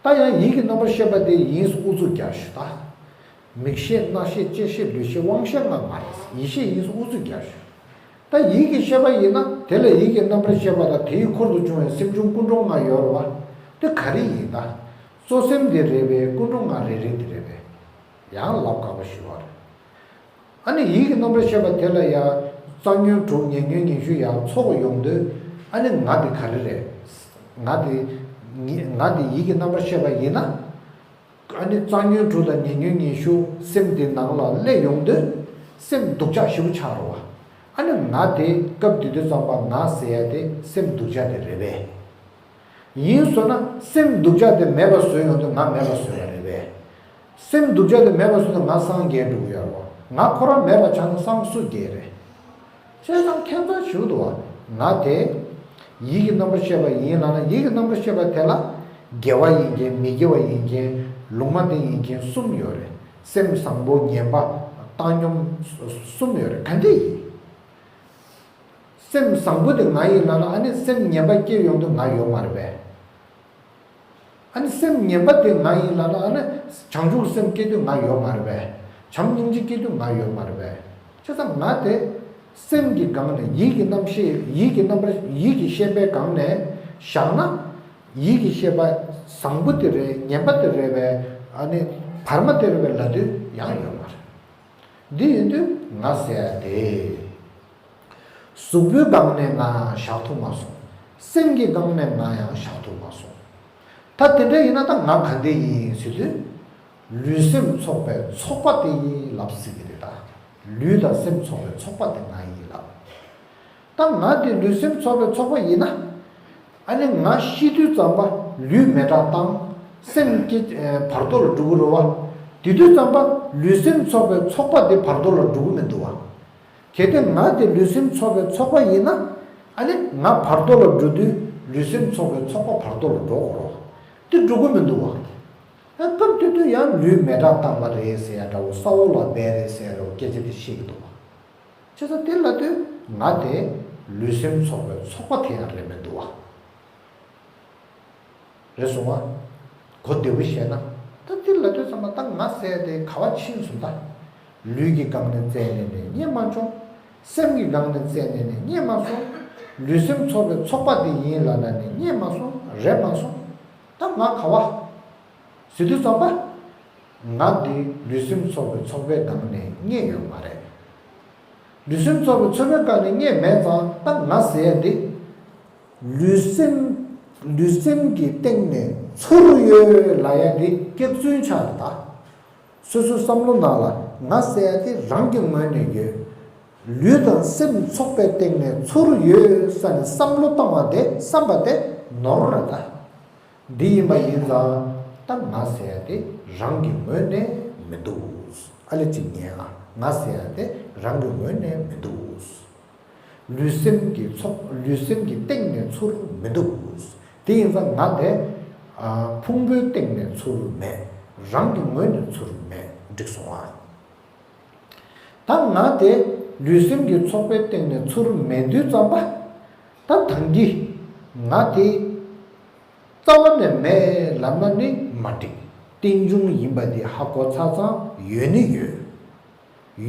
ད་ཡང་ཡིད་ཀྱི་རྣམ་པར་ཤེས་པ་དེ་ཡིན་ཨུ་ཚུགས་རྒྱག་ཞུ་ད། མིག་ཤེས་རྣ་ཤེས་ལྕེ་ཤེས་ལུས་ཤེས་དབང་ཤེས་ལྔ་མ་རེད། ཡིད་ཤེས་ཡིན་ཨུ་ཚུགས་རྒྱག་ཞུ། ད་ཡིད་ཀྱི་ཤེས་པ་ཡིན་ན་དེ་ལ་ཡིད་ཀྱི་རྣམ་པར་ཤེས་པ་དང་དེའི་འཁོར་དུ་བྱུང་བའི་སེམས་བྱུང་ཀུན་འཁྲུལ་ལྔ་ཡོད་རེད་བ། དེ་ག་རེ་ཡིན་ད། གཙོ་སེམས་དེ་རེད་པས། ཀུན་འཁྲུལ་ལྔ་རེ་རེ་དེ་རེད་པས། ཡང་ལབ་དཀའ་བ་ཞིག་ཡོད་རེད། ཨ་ནི་ཡིད་ཀྱི་རྣམ་པར་ཤེས་པ་དེ་ལ་ཡང་རྩ་ཉོན་དྲུག་ཉེ་ཉོན་ཉི་ཤུ་ཡང་ཚོགས་ཡོང་དུས། ཨ་ནི་ང་དེ་ག་རེ་རེད། ང་དེ་ང་དེ་ཡིད་ཀྱི་རྣམ་པར་ཤེས་པ་ཡིན་ན། ཨ་ནི་རྩ་ཉོན་དྲུག་དང་ཉེ་ཉོན་ཉི་ཤུ་སེམས་དེ་ནང་ལ་སླེབས་ཡོང་དུས། སེམས་སྡུག་ཅག་ཞེ་པོ་ཆགས་རེད་བ། ཨ་ནི་ང་དེ་སྐབས་དེ་དུས་ཙམ་པ་ང་ཟེར་ཡ་དེ་སེམས་སྡུག་ཅག་དེ་རེད་པས། ཡིན་སོང་ན་སེམས་སྡུག་ཅག་དེ་མེད་པ་བཟོས་ཡོང་དུས་ང་མེད་པ་བཟོས་པ་རེད་པས། སེམས་སྡུག་ཅག་དེ་མེད་པ་བཟོས་དུས་ང་སངས་རྒྱས་འགྲོ་གི་ཡོད་རེད་བ། ང་ཁོ་རང་མེད་པ་ཆགས་ན་སངས་སུ་རྒྱས་རེད། བྱས་ཙང་ཁྱད་མཚར་ཞིག་འདུག་བ། ང་དེ་ཡིད་ཀྱི་རྣམ་པར་ཤེས་པ་ཡིན་ལབ་ན་ཡིད་ཀྱི་རྣམ་པར་ཤེས་པ་དེ་ལ་དགེ་བ་ཡིན་མཁན་མི་དགེ་བ་ཡིན་མཁན་ལུང་མ་བསྟན་ཡིན་མཁན་གསུམ་ཡོད་རེད། སེམས་བཟང་པོ་ངན་པ་བཏང་སྙོམས་གསུམ་ཡོད་རེད། ག་འདྲ་ཡིན། སེམས་བཟང་པོ་དེ་ང་ཡིན་ལབ་ན་ཨ་ནི་སེམས་ངན་པ་སྐྱེ་ཡོང་དུས་ང་ཡོད་མ་རེད་པས། ཨ་ནི་སེམས་ངན་པ་དེ་ང་ཡིན་ལབ་ན་ཨ་ནི་བྱང་ཆུབ་སེམས་སྐྱེ་དུས་ང་ཡོད་མ་རེད་པས། བྱམས་སྙིང་རྗེ་སྐྱེ་དུས་ང་ཡོད་མ་རེད་པས། བྱས་ཙང་ང་དེ་སེམས་ཀྱི་སྒང་ནས་ཡིད་ཀྱི་རྣམ་ཤེས་ཡིད་ཀྱི་རྣམ་པར་ཡིད་ཀྱི་ཤེས་པའི་སྒང་ནས་བཞག་ན། ཡིད་ཀྱི་ཤེས་པ་བཟང་པོ་དེ་རེད་ངན་པ་དེ་རེད་པས། ཨ་ནི་བར་མ་དེ་རེད་པས་ལབ་དུས་ཡང་ཡོད་མ་རེད། འདི་ཡིན་དུས་ང་ཟེར་ཡ་དེ། གཟུགས་པོའི་སྒང་ནས་ང་ཡང་བཞག་ཐུབ་མ་སོང་། སེམས་ཀྱི་སྒང་ནས་ང་ཡང་བཞག་ཐུབ་མ་སོང་། ད་དེ་འདྲ་ཡིན་ན་ད་ང་ག་འདྲ་ཡིན་ཟེར་དུས། ལུས་སེམས་ཚོགས་པའི་ཚོགས་པ་དེ་ཡིན་ལབ་སྲིད་ཀྱི་རེད་ད། ལུས་དང་སེམས་ཚོགས་པའི་ཚོགས་པ་དེ་ང་ཡིན་ལབ། ད་ང་དེ་ལུས་སེམས་ཚོགས་པའི་ཚོགས་པ་ཡིན་ན། ཨ་ནི་ང་ཤི་དུས་ཙམ་པ་ལུས་མེ་སྲེག་བཏང་། སེམས་སྐྱེ་བར་དོ་ལ་འགྲོ་གི་རེད་བ། དེ་དུས་ཙམ་པ་ལུས་སེམས་ཚོགས་པའི་ཚོགས་པ་དེ་བར་དོ་ལ་འགྲོ་གི་མི་འདུག་བ། གལ་ཏེ་ང་དེ་ལུས་སེམས་ཚོགས་པའི་ཚོགས་པ་ཡིན་ན། ཨ་ནི་ང་བར་དོ་ལ་འགྲོ་དུས་ལུས་སེམས་ཚོགས་པའི་ཚོགས་པ་བར་དོ་ལ་འགྲོ་དགོས་རེད་བ། དེ་འགྲོ་གི་མི་འདུག་བ། ཨ་སྐབས་དེ་དུས་ཡང་ལུས་མེ་སྲེག་བཏང་བ་རེད་ཟེར་ཡ་འདྲ་བོ། ས་འོག་ལ་སྦས་རེད་ཟེར་ཡ་འདྲ་བོ་སྐད་ཆ་དེ་བཤད་ཀྱི་འདུག་བ། བྱས་ཙང་དེ་ལབ་དུས་ང་དེ་ལུས་སེམས་ཚོགས་པའི་ཚོགས་པ་དེ་ཡང་རེད་མི་འདུག་བ། རེད་སོང་ང་། གོ་བདེ་བོ་བཤད་ན། ད་དེ་ལབ་དུས་ཙམ་པ་ད་ང་ཟེར་ཡ་དེ་ག་བ་ཕྱིན་སོང་ད། ལུས་ཀྱི་སྒང་ནས་བཙལ་ནས་ནི་རྙེད་མ་བྱུང་། སེམས་ཀྱི་སྒང་ནས་བཙལ་ནས་ནི་རྙེད་མ་སོང་། ལུས་སེམས་ཚོགས་པའི་ཚོགས་པ་དེ་ཡིན་ལབ་ན་ནི་རྙེད་མ་སོང་། རེད་མ་སོང་། ད་ང་ག་བ། ཟེར་དུས་ཙམ་པ། ང་འདི་ལུས་སེམས་ཚོགས་པའི་ཚོགས་པའི་སྒང་ནས་རྙེད་ཡོད་མ་རེད། ལུས་སེམས་ཚོགས་པའི་ཚོགས་པའི་སྒང་ནས་རྙེད་མེད་ཙང་ད་ང་ཟེར་ཡ་འདི། ལུས་སེམས་ལུས་སེམས་ཀྱི་སྟེང་ནས་ཚུར་ཡོད་ལབ་ཡ་འདི་སྐྱག་རྫུན་ཆགས་རེད་ད། སོ་སོའི་བསམ་བློ་ནང་ལ་ང་ཟེར་ཡ་དེ་རང་གི་ངོས་ནས་ཡོད། ལུས་དང་སེམས་ཚོགས་པའི་སྟེང་ནས་ཚུར་ཡོད་ས་ནས་བསམ་བློ་བཏང་བ་དེ་བསམ་པ་དེ་ནོར་རེད་ད། འདི་ཡིན་པ་ཡིན་ཙང་ད་ང་ཟེར་ཡ་དེ་རང་གི་ངོས་ནས་མི་འདུག། ཨ་ལེ་གཅིག་ཉན་ཨ། ང་ཟེར་ཡ་དེ་རང་གི་ངོས་ནས་མི་འདུག། ལུས་སེམས་ཀྱི་ཚོགས་ལུས་སེམས་ཀྱི་སྟེང་ནས་ཚུར་མི་འདུག། དེ་ཡིན་ཙང་ང་དེ་ཨ་ཕུང་པོའི་སྟེང་ནས་ཚུར་མེད། རང་གི་ངོས་ནས་ཚུར་མེད། འགྲིག་སོང་ཨ། ད་ང་དེ་ལུས་སེམས་ཀྱི་ཚོགས་པའི་སྟེང་ནས་ཚུར་མེད་དུས་ཙམ་པ། ད་ད་གིན་ང་དེ་རྩ་བ་ནས་མེད་ལབ་ན་ནི་མ་འགྲིག། རྟེན་འབྱུང་ཡིན་པ་དེ་ཧ་གོ་ཚར་ཙང་ཡོད་ནི་ཡོད།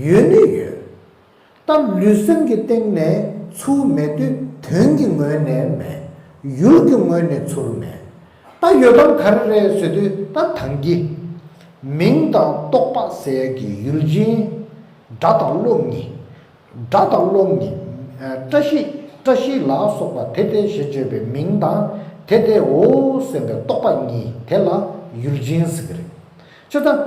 ཡོད་ནི་ཡོད། ད་ལུས་སེམས་ཀྱི་སྟེང་ནས་ཚུར་མེད་དུས་དོན་གྱི་ངོས་ནས་མེད། ཡུལ་གྱི་ངོས་ནས་ཚུར་མེད། ད་ཡོད་སྟངས་ག་རེ་རེད་ཟེར་དུས་ད་ད་གིན་མིང་དང་རྟོག་པ་ཟེར་གྱི་ཡུལ་ཅན། སྒྲ་དང་བློ་གཉིས། སྒྲ་དང་བློ་གཉིས། ཨ་བཀྲ་ཤིས་བཀྲ་ཤིས་ལ་སོགས་པ་དེ་དེ་ཞེས་བརྗོད་པའི་མིང་དང་དེ་དེའོ་ཟེར་བའི་རྟོག་པ་གཉིས་དེ་ལ་ཡུལ་ཅན་ཟེར་གྱི་རེད། ཅེས་དང་།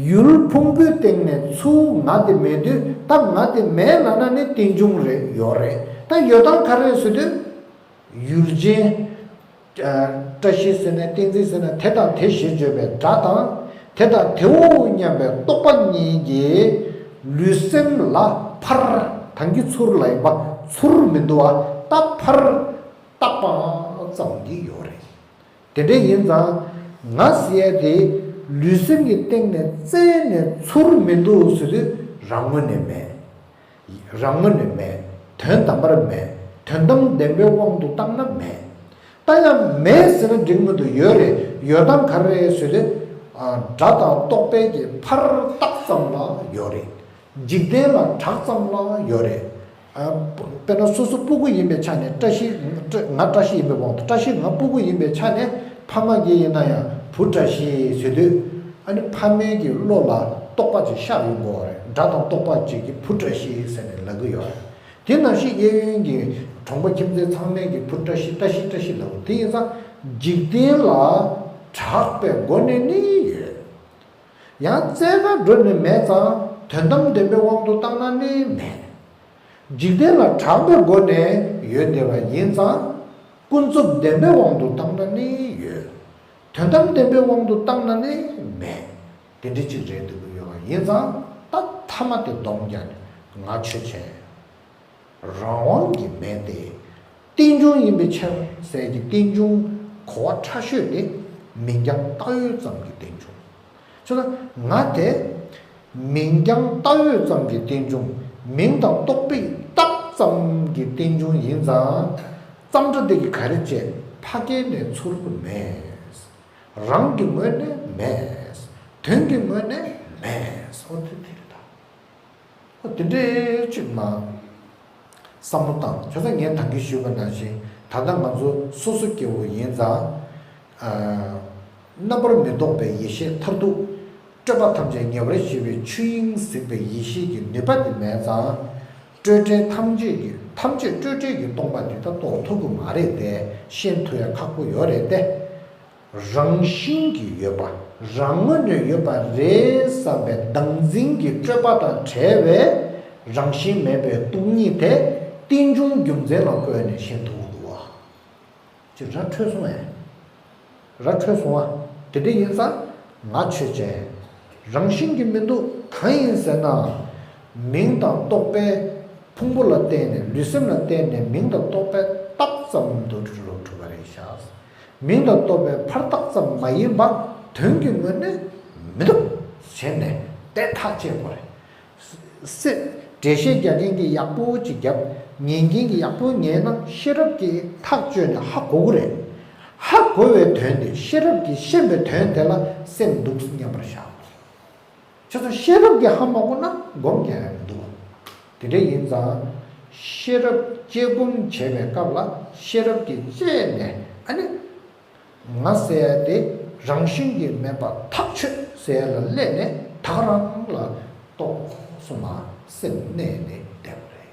ཡུལ་ཕུང་པོའི་སྟེང་ནས་ཚུར་ང་དེ་མེད་དུས་ད་ང་དེ་མེད་ལབ་ན་ནི་རྟེན་འབྱུང་རེད་ཡོད་རེད། ད་ཡོད་སྟངས་ག་རེ་ཟེར་དུས། ཡུལ་ཅན། ཨ་བཀྲ་ཤིས་ཟེར་ནས་བསྟན་འཛིན་ཟེར་ནས་དེ་དང་དེ་ཞེས་བརྗོད་པའི་སྒྲ་དང་། དེ་དང་དེའོ་སྙམ་པའི་རྟོག་པ་གཉིས་ཀྱིས་ལུས་སེམས་ལ་ཕར། ད་གིན་ཚུར་ལ་ཡིན་པ་ཚུར་མི་འདུག་ཨ། ད་ཕར་བཏགས་པ་ཙམ་གྱིས་ཡོད་རེད། དེ་འདྲ་ཡིན་ཙང་ང་ཟེར་ཡ་དེ་ལུས་སེམས་ཀྱི་སྟེང་ནས་བཙལ་ནས་ཚུར་མི་འདུག་ཟེར་དུས་རང་ངོས་ནས་མེད། རང་ངོས་ནས་མེད། དོན་དམ་པར་མེད། དོན་དམ་བདེན་པའི་དབང་དུ་བཏང་ན་མེད། ད་ཡང་མེད་ཟེར་ན་འགྲིག་མི་འདུག། ཡོད་རེད། ཡོད་སྟངས་ག་རེ་རེད་ཟེར་དུས། ཨ་སྒྲ་དང་རྟོག་པའི་གི་ཕར་བཏགས་ཙམ་ལ་ཡོད་རེད། འཇིག་རྟེན་ལ་གྲགས་ཙམ་ལ་ཡོད་རེད། ཨ་དཔེར་ན་སོ་སོ་སྤུ་གུ་ཡིན་པའི་ཆ་ནས་བཀྲ་ཤིས། བཀྲ་ང་བཀྲ་ཤིས་ཡིན་པའི་དབང་དུ་བཀྲ་ཤིས་ང་སྤུ་གུ་ཡིན་པའི་ཆ་ནས་ཕ་མ་གིས་ཡིན་ན་ཡང་བུ་བཀྲ་ཤིས་ཟེར་དུས། ཨ་ནི་ཕ་མའི་གི་བློ་ལ་རྟོག་པ་ཅིག་ཤར་ཡོང་གི་ཡོད་རེད། སྒྲ་དང་རྟོག་པ་ཅིག་གིས་བུ་བཀྲ་ཤིས་ཟེར་ནས་ལབ་གི་ཡོད་རེད། དེ་ནང་བཞིན་གཡས་གཡོན་གྱི་གྲོང་པ་ཁྱིམ་མཚེས་ཚང་མས་ཀྱི་བུ་བཀྲ་ཤིས་བཀྲ་ཤིས་བཀྲ་ཤིས་ལབ། དེ་ཡིན་ཙང་འཇིག་རྟེན་ལ་གྲགས་པའི་སྒོ་ནས་ནི་ཡོད། ཡང་བཙལ་ག་འགྲོ་ནི་མེད་ཙང་དོན་དམ་བདེན་པའི་དབང་དུ་བཏང་ན་ནི་མེད། འཇིག་རྟེན་ལ་གྲགས་པའི་སྒོ་ནས་ཡོད་བསྡད་པ་ཡིན་ཙང་ཀུན་རྫོབ་བདེན་པའི་དབང་དུ་བཏང་ན་ནི་ཡོད། དོན་དམ་བདེན་པའི་དབང་དུ་བཏང་ན་ནི་མེད། དེ་འདྲ་ཅིག་རེད་འདུག་གི་ཡོད་པ་ཡིན་ཙང་ད་མཐའ་མ་དེ་སྡོམ་རྒྱག་ནས་ང་ཆོས་བྱས། རང་དབང་གིས་མེད་དེ། རྟེན་འབྱུང་ཡིན་པའི་ཕྱིར་ཟེར་གྱི་རྟེན་འབྱུང་གོ་བ་ཕྲ་ཤོས་དེ་མིང་རྐྱང་བཏགས་ཡོད་ཙམ་གྱི་རྟེན་འབྱུང་། ཅེས་ན་ང་དེ་མིང་རྐྱང་བཏགས་ཡོད་ཙམ་གྱི་རྟེན་འབྱུང་། མིང་དང་རྟོག་པས་བཏགས་ཙམ་གྱི་རྟེན་འབྱུང་ཡིན་ཙང་། ཙམ་སྒྲ་དེ་གིས་ག་རེ་བྱས། ཕ་གི་ནས་ཚུར་མེད། རང་གི་ངོས་ནས་མེད། དོན་གྱི་ངོས་ནས་མེད། འོ་དེ་དེ་རེད་ད། འོ་དེ་འདྲའི་ཅིག་མ་བསམ་བློ་བཏང་། བྱས་ཙང་ངས་ད་གིན་ཞུས་པ་ནང་བཞིན་ད་ལྟ་ང་ཚོ་སོ་སོ་སྐྱེ་བོ་ཡིན་ཙང་། ཨ་རྣམ་པར་མི་རྟོག་པའི་ཡེ་ཤེས་མཐར་ཐུག་སྤྲོས་པ་ཐམས་ཅད་ཉེ་བར་ཞི་བའི་ཆོས་དབྱིངས་གཟིགས་པའི་ཡེ་ཤེས་ཀྱི་ནུས་པ་དེ་མེད་ཙང་། སྤྲོས་བྲལ་ཐམས་ཅད་ཀྱི་ཐམས་ཅད་སྤྲོས་བྲལ་གྱི་སྟོང་པ་འདི་ད་རྟོགས་ཐུབ་ཀྱི་མ་རེད་དེ། ཤེས་ཐུབ་ཡ་ཁག་པོ་ཡོད་རེད་དེ། རང་བཞིན་གྱིས་ཡོད་པ། རང་ངོས་ནས་ཡོད་པ་རེད་བསམ་པའི་བདག་འཛིན་གྱི་སྤྲོས་པ་དང་བྲལ་བའི་རང་བཞིན་མེད་པའི་སྟོང་ཉིད་དེ་རྟེན་འབྱུང་རྒྱུ་མཚན་ལ་བཀོད་ནས་ཤེས་ཐུབ་ཀྱི་འདུག་བ། ཅེས་ར་འཕྲོད་སོང་ངས། ར་འཕྲོད་སོང་བ། དེ་འདྲ་ཡིན་ཙང་ང་ཆོས་ཅན། རང་བཞིན་གྱིས་མི་འདུག། གང་ཡིན་ཟེར་ན། མིང་དང་རྟོག་པས་ཕུང་པོ་ལ་བརྟེན་ནས་ལུས་སེམས་ལ་བརྟེན་ནས་མིང་དང་རྟོག་པས་བཏགས་ཙམ་དུ་གྲུབ་པ་རེད་ཤག། མིང་དང་རྟོག་པས་ཕར་བཏགས་ཙམ་མ་ཡིན་པ། དོན་གྱི་ངོས་ནས་མི་འདུག་ཟེར་ནས་དེ་ཐག་བཅད་དགོས་རེད། སེམས་འགྲེལ་བཤད་རྒྱག་མཁན་གྱིས་ཡག་པོ་ཅིག་རྒྱབ། ཉན་མཁན་གྱིས་ཡག་པོ་ཉན་ན་ཤེས་རབ་ཀྱིས་ཐག་གཅོད་ནས་ཧ་གོ་གི་རེད། ཧ་གོ་བའི་དོན་དེ་ཤེས་རབ་ཀྱིས་ཤེས་པའི་དོན་དེ་ལ་སེམས་འདུག་སྙམ་པར་བཞག་ཁྱེད་ཚོ་ཤེས་རབ་ཀྱིས་ཧ་མ་གོ་ན་སྒོམ་རྒྱག་ཡ་མི་འདུག་དེ་འདྲ་ཡིན་ཙང་ཤེས་རབ་དཔྱད་སྒོམ་བྱེད་པའི་སྐབས་ལ་ཤེས་རབ་ཀྱིས་དཔྱད་ནས། ཨ་ནི་ང་ཟེར་ཡ་དེ་རང་བཞིན་གྱིས་མེད་པ་ཐག་ཆོད་ཟེར་ཡ་ལ་སླེབས་ནས་ད་ག་རང་ལ་རྟོགས་སོང་ན་སེམས་གནས་ནས་བསྡད་པ་རེད།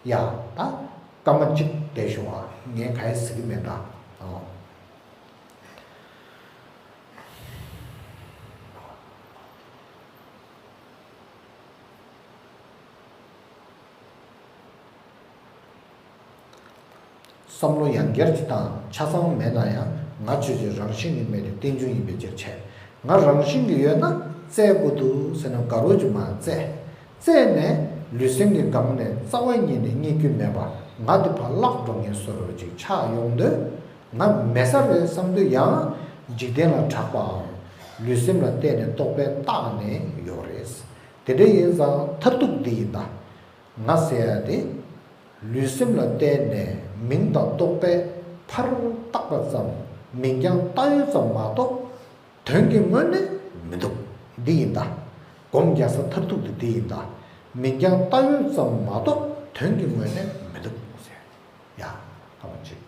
ཡ། ད་སྐར་མ་གཅིག་བསྡད་ཤོག་ཨ། ངས་ག་རེ་ཟེར་གྱི་མེད་ད། ཨོ། བསམ་བློ་ཡང་བསྐྱར་གྱི་སྟངས་ཆ་ཚང་མེད་ན་ཡང་ང་ཆོས་ཅན་རང་བཞིན་གྱིས་མེད་དེ་རྟེན་འབྱུང་ཡིན་པའི་ཕྱིར་བྱས། ང་རང་བཞིན་གྱིས་ཡོད་ན་བཙལ་དགོས་འདུག་ཟེར་ན་དགའ་རོགས་ཀྱིས་མ་བཙལ། བཙལ་ནས་ལུས་སེམས་ཀྱི་སྒང་ནས་རྩ་བ་ཉིད་ནས་རྙེད་རྒྱུ་མེད་པ་ང་དེ་ཕར་བརླག་འགྲོ་མཁན་བཟོ་འདྲ་ཅིག་ཆགས་ཡོང་དུས། ང་མེད་ས་རེད་བསམ་དུས་ཡང་འཇིག་རྟེན་ལ་གྲགས་པའམ་ལུས་སེམས་ལ་བལྟས་ནས་རྟོག་པས་བཏགས་ནས་ཡོད་རེད། དེ་འདྲ་ཡིན་ཙང་མཐར་ཐུག་འདི་ཡིན་ད། ང་ཟེར་ཡ་དེ་ལུས་སེམས་ལ་བརྟེན་ནས་མིང་དང་རྟོག་པས་ཕར་བཏགས་པ་ཙམ། མིང་རྐྱང་བཏགས་ཡུལ་ཙམ་མ་གཏོགས་དོན་གྱི་ངོས་ནས་མི་འདུག་འདི་ཡིན་ད། སྒོམ་རྒྱག་ས་མཐར་ཐུག་དེ་འདི་ཡིན་ད། མིང་རྐྱང་བཏགས་ཡུལ་ཙམ་མ་གཏོགས་དོན་གྱི་ངོས་ནས་མི་འདུག་ཟེར། ཡ། ཐོག་མ་གཅིག་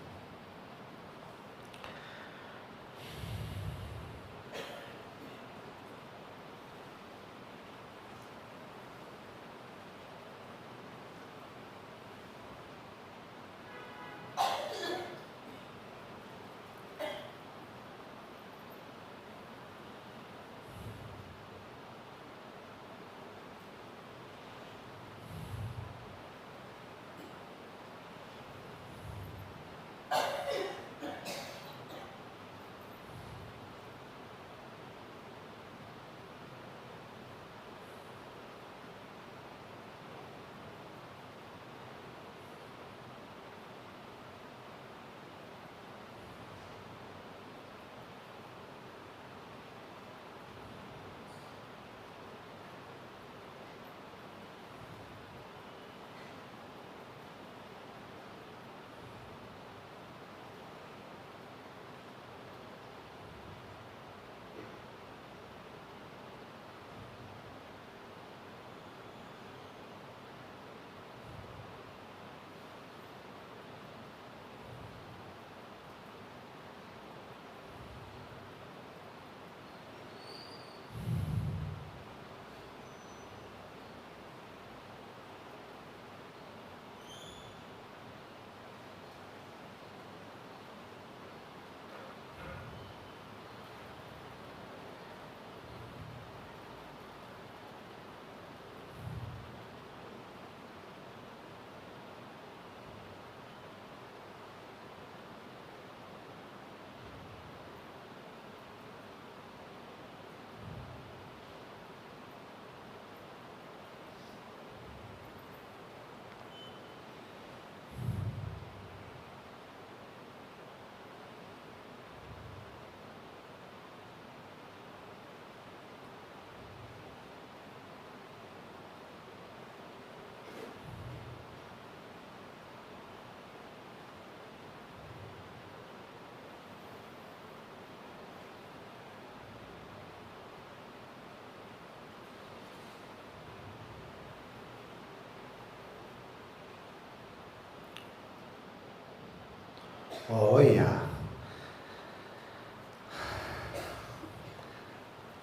ཨོ་ཡ།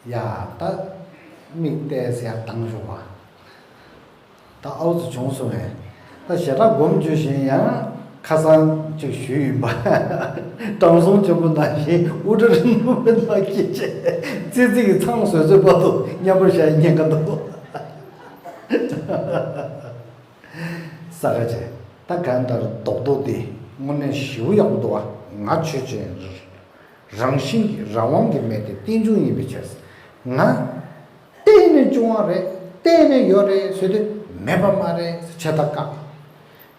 ཡ། ད་མིག་བལྟས་ཟེར་ཡ་བཏང་ཞོག་པ། ད་ཨའུ་ཙི་བྱུང་སོང་ངས། ད་ཞེ་དྲག་སྒོམ་བརྒྱུད་བཞིན་ཡང་ཁ་སང་ཅིག་ཞུས་ཡིན་པ། དྲང་སྲོང་ཆེན་པོ་ནང་བཞིན་དབུ་སྐྲ་རིང་པོ་མེད་པ་སྐྱེས་ཆེ། ཙི་ཙི་གི་ཚང་བཟོས་ཚོད་བར་དུ་མཉམ་པོ་བཞག་ཉེན་ཁ་འདུག་ས་ཁ་ཆེ། ད་གང་ལྟར་རྡོག་རྡོག་འདི་དངོས་གནས་ཞེ་པོ་ཡག་པོ་འདུག་བ། ང་ཆོས་ཅན། རང་བཞིན་གྱི་རང་དབང་གིས་མེད་དེ་རྟེན་འབྱུང་ཡིན་པའི་ཕྱིར། ང་གཏན་ནས་བྱུང་བ་རེད། གཏན་ནས་ཡོད་རེད་ཟེར་དུས་མེད་པ་མ་རེད་ཟེར་བྱས་ད་བཀག་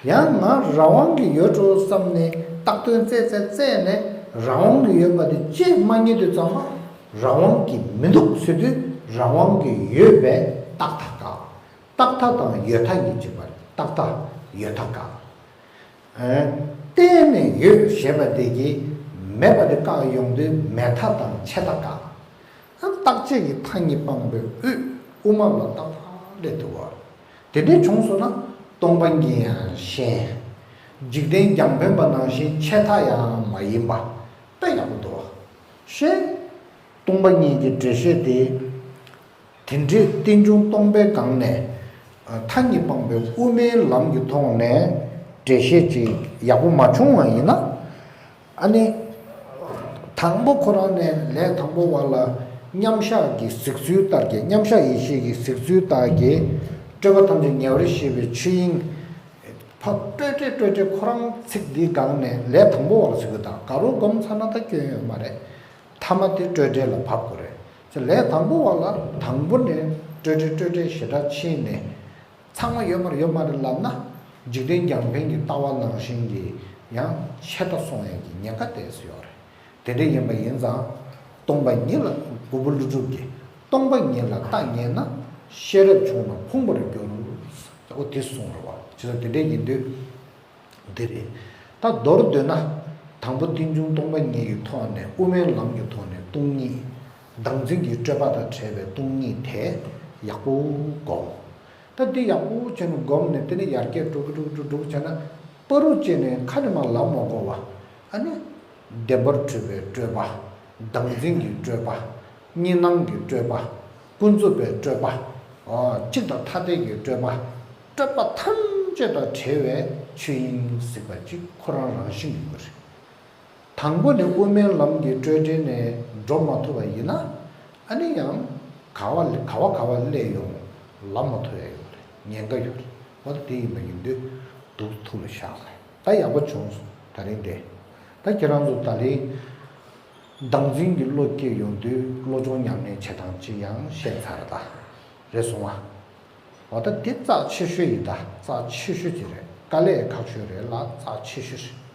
ཡང་ང་རང་དབང་གིས་ཡོད་འགྲོ་བསམ་ནས་བཏགས་དོན་བཙལ་བཙལ་བཙལ་ནས་རང་དབང་གིས་ཡོད་པ་དེ་ཅིས་མ་རྙེད་དུས་ཙམ་པ། རང་དབང་གི་མི་འདུག་ཟེར་དུས་རང་དབང་གི་ཡོད་པའི་རྟག་མཐའ་དགག་རྟག་མཐའ་དང་ཡོད་མཐའ་གཉིས་གཅིག་པ་རེད། རྟག་མཐའ་ཡོད་མཐའ་དགག་གཏན་ནས་ཡོད་ཞེས་པ་དེ་གིས་མེད་པ་དེ་བཀག་ཡོང་དུས་མེད་མཐའ་དང་ཆད་མཐའ་དགག་རྟག་ཆད་ཀྱི་མཐའ་གཉིས་སྤངས་པའི་དབུས་དབུ་མ་ལ་རྟག་མཐའ་སླེབས་འདུག་བ། དེ་འདྲ་བྱུང་སོང་ན་སྟོང་པ་ཉིད་ཡང་ཤེས། འཇིག་རྟེན་རྒྱང་འཕེན་པ་ནང་བཞིན་ཆད་མཐའ་ཡང་མ་ཡིན་པ་དཔེ་ཡག་པོ་འདུག་བ། ཤེས། སྟོང་པ་ཉིད་ཀྱི་འགྲེལ་བཤད་དེ། དེ་འདྲའི་རྟེན་འབྱུང་སྟོང་པའི་སྒང་ནས་མཐའ་གཉིས་སྤངས་པའི་དབུ་མའི་ལམ་གྱི་ཐོག་ནས་འགྲེལ་བཤད་ཅིག་ཡག་པོ་མ་བྱུང་བ་ཡིན་ན། ཨ་ནི། དང་པོ་ཁོ་རང་ནས་ལས་དང་པོ་བ་ལ་མཉམ་བཞག་གི་གཟིགས་ཚུལ་ལྟར་གྱི་མཉམ་བཞག་ཡེ་ཤེས་ཀྱི་གཟིགས་ཚུལ་ལྟར་གྱི་སྤྲོས་པ་ཐམས་ཅད་ཉེ་བར་ཞི་བའི་ཆོས་དབྱིངས། ཕ་སྤྲོས་བྲལ་སྤྲོས་བྲལ་ཁོ་རང་ཚིག་འདིའི་སྒང་ནས་ལས་དང་པོ་བ་ལ་ཟེར་གི་དང་ག་རུ་སྒོམ་ཚར་ན་ད་སྐྱོན་ཡོད་མ་རེད། ཐ་མ་དེ་སྤྲོས་བྲལ་ལ་བབས་དགོས་རེད། ལས་དང་པོ་བ་ལ་དང་པོ་ནས་སྤྲོས་བྲལ་སྤྲོས་བྲལ་ཞེ་དྲག་ཕྱིན་ནས། ཚང་མ་ཡོད་མ་རེད་ཡོད་མ་རེད་ལབ་ན། འཇིག་རྟེན་རྒྱང་འཕེན་གྱི་ལྟ་བ་ནང་བཞིན་གྱི་ཡང་ཆད་མཐའ་སོང་ཡག་གི་ཉེན་ཁ་ཏོག་ཙམ་ཡོད་རེད། དེ་འདྲ་ཡིན་པ་ཡིན་ཙང་། སྟོང་པ་ཉིད་ལ་གུ་པུ་ལུ་གྲུབ་ཀྱི་སྟོང་པ་ཉིད་ལ་ལྟ་ཉེས་ན་ཤེས་རབ་ཆུང་ལ་ཕུང་པར་འགྱུར། འོ་དེ་གསུངས་རེད་བ། བྱས་ཙང་དེ་འདྲ་ཡིན་དུས། འདི་རེད། ད་མདོར་བསྡུས་ན། དང་པོ་རྟེན་འབྱུང་སྟོང་པ་ཉིད་ཀྱི་ཐོག་ནས་དབུ་མའི་ལམ་གྱི་ཐོག་ནས་སྟོང་ཉིད། བདག་འཛིན་གྱི་སྤྲོས་པ་དང་བྲལ་བའི་སྟོང་ཉིད་དེ་ཡག་པོ་སྒོམ། ད་འདི་ཡག་པོ་བྱས་ནས་སྒོམ་ནས་དེ་ནས་ཡར་རྒྱས་འགྲོ་གི་འགྲོ་གི་འགྲོ་གི་འགྲོ་གི་བྱས་ན་བར་དུ་བཅད་ནས་ཁ་ནས་མར་ལབ་མ་དགོས་པ། ཨ་ནི། བདེན་པར་གྲུབ་པའི་སྤྲོས་པ། བདག་འཛིན་གྱི་སྤྲོས་པ། གཉིས་སྣང་གི་སྤྲོས་པ། ཀུན་རྫོབ་པའི་སྤྲོས་པ། ཨ། གཅིག་དང་ཐ་དད་ཀྱི་སྤྲོས་པ། སྤྲོས་པ་ཐམས་ཅད་དང་བྲལ་བའི་ཆོས་དབྱིངས་ཟེར་བ་ཅིག་ཁོ་རང་རང་བཞིན་ཡོད་པ་རེད། དང་པོ་ནས་དབུ་མའི་ལམ་གྱི་སྤྲོས་བྲལ་ནས་འགྲོ་མ་ཐུབ་པ་ཡིན་ན། ཨ་ནི་ཡང་ག་བ་ག་བ་ག་བ་སླེབས་ཡོང་ལབ་མ་ཐུབ་ཡ་ཡོད་རེད། ཉེན་ཁ་ཡོད་རེད། འོ་ད་དེ་ཡིན་པ་ཡིན་དུས་འདུག་ཐུགས་ལ་བཞག་རེད། ད་ཡག་པོ་བྱུང་སོང་ད་རིང་དེ། ད་ཁྱེད་རང་ཚོ་ད་རིང་། བདག་འཛིན་གྱི་བློ་སྐྱེས་ཡོང་དུས་བློ་སྦྱོང་ཉམས་ལེན་བྱེད་སྟངས་ཅིག་ཡང་བཤད་ཚར་ད། རེད་སོང་ཨ། འོ་ད་འདི་རྩ་ཆེ་ཤོས་ཡིན་ད། རྩ་ཆེ་ཤོས་ཅིག་རེད། དཀའ་ལས་ཁག་ཤོས་རེད་ལ་རྩ་ཆེ་ཤོས་རེད།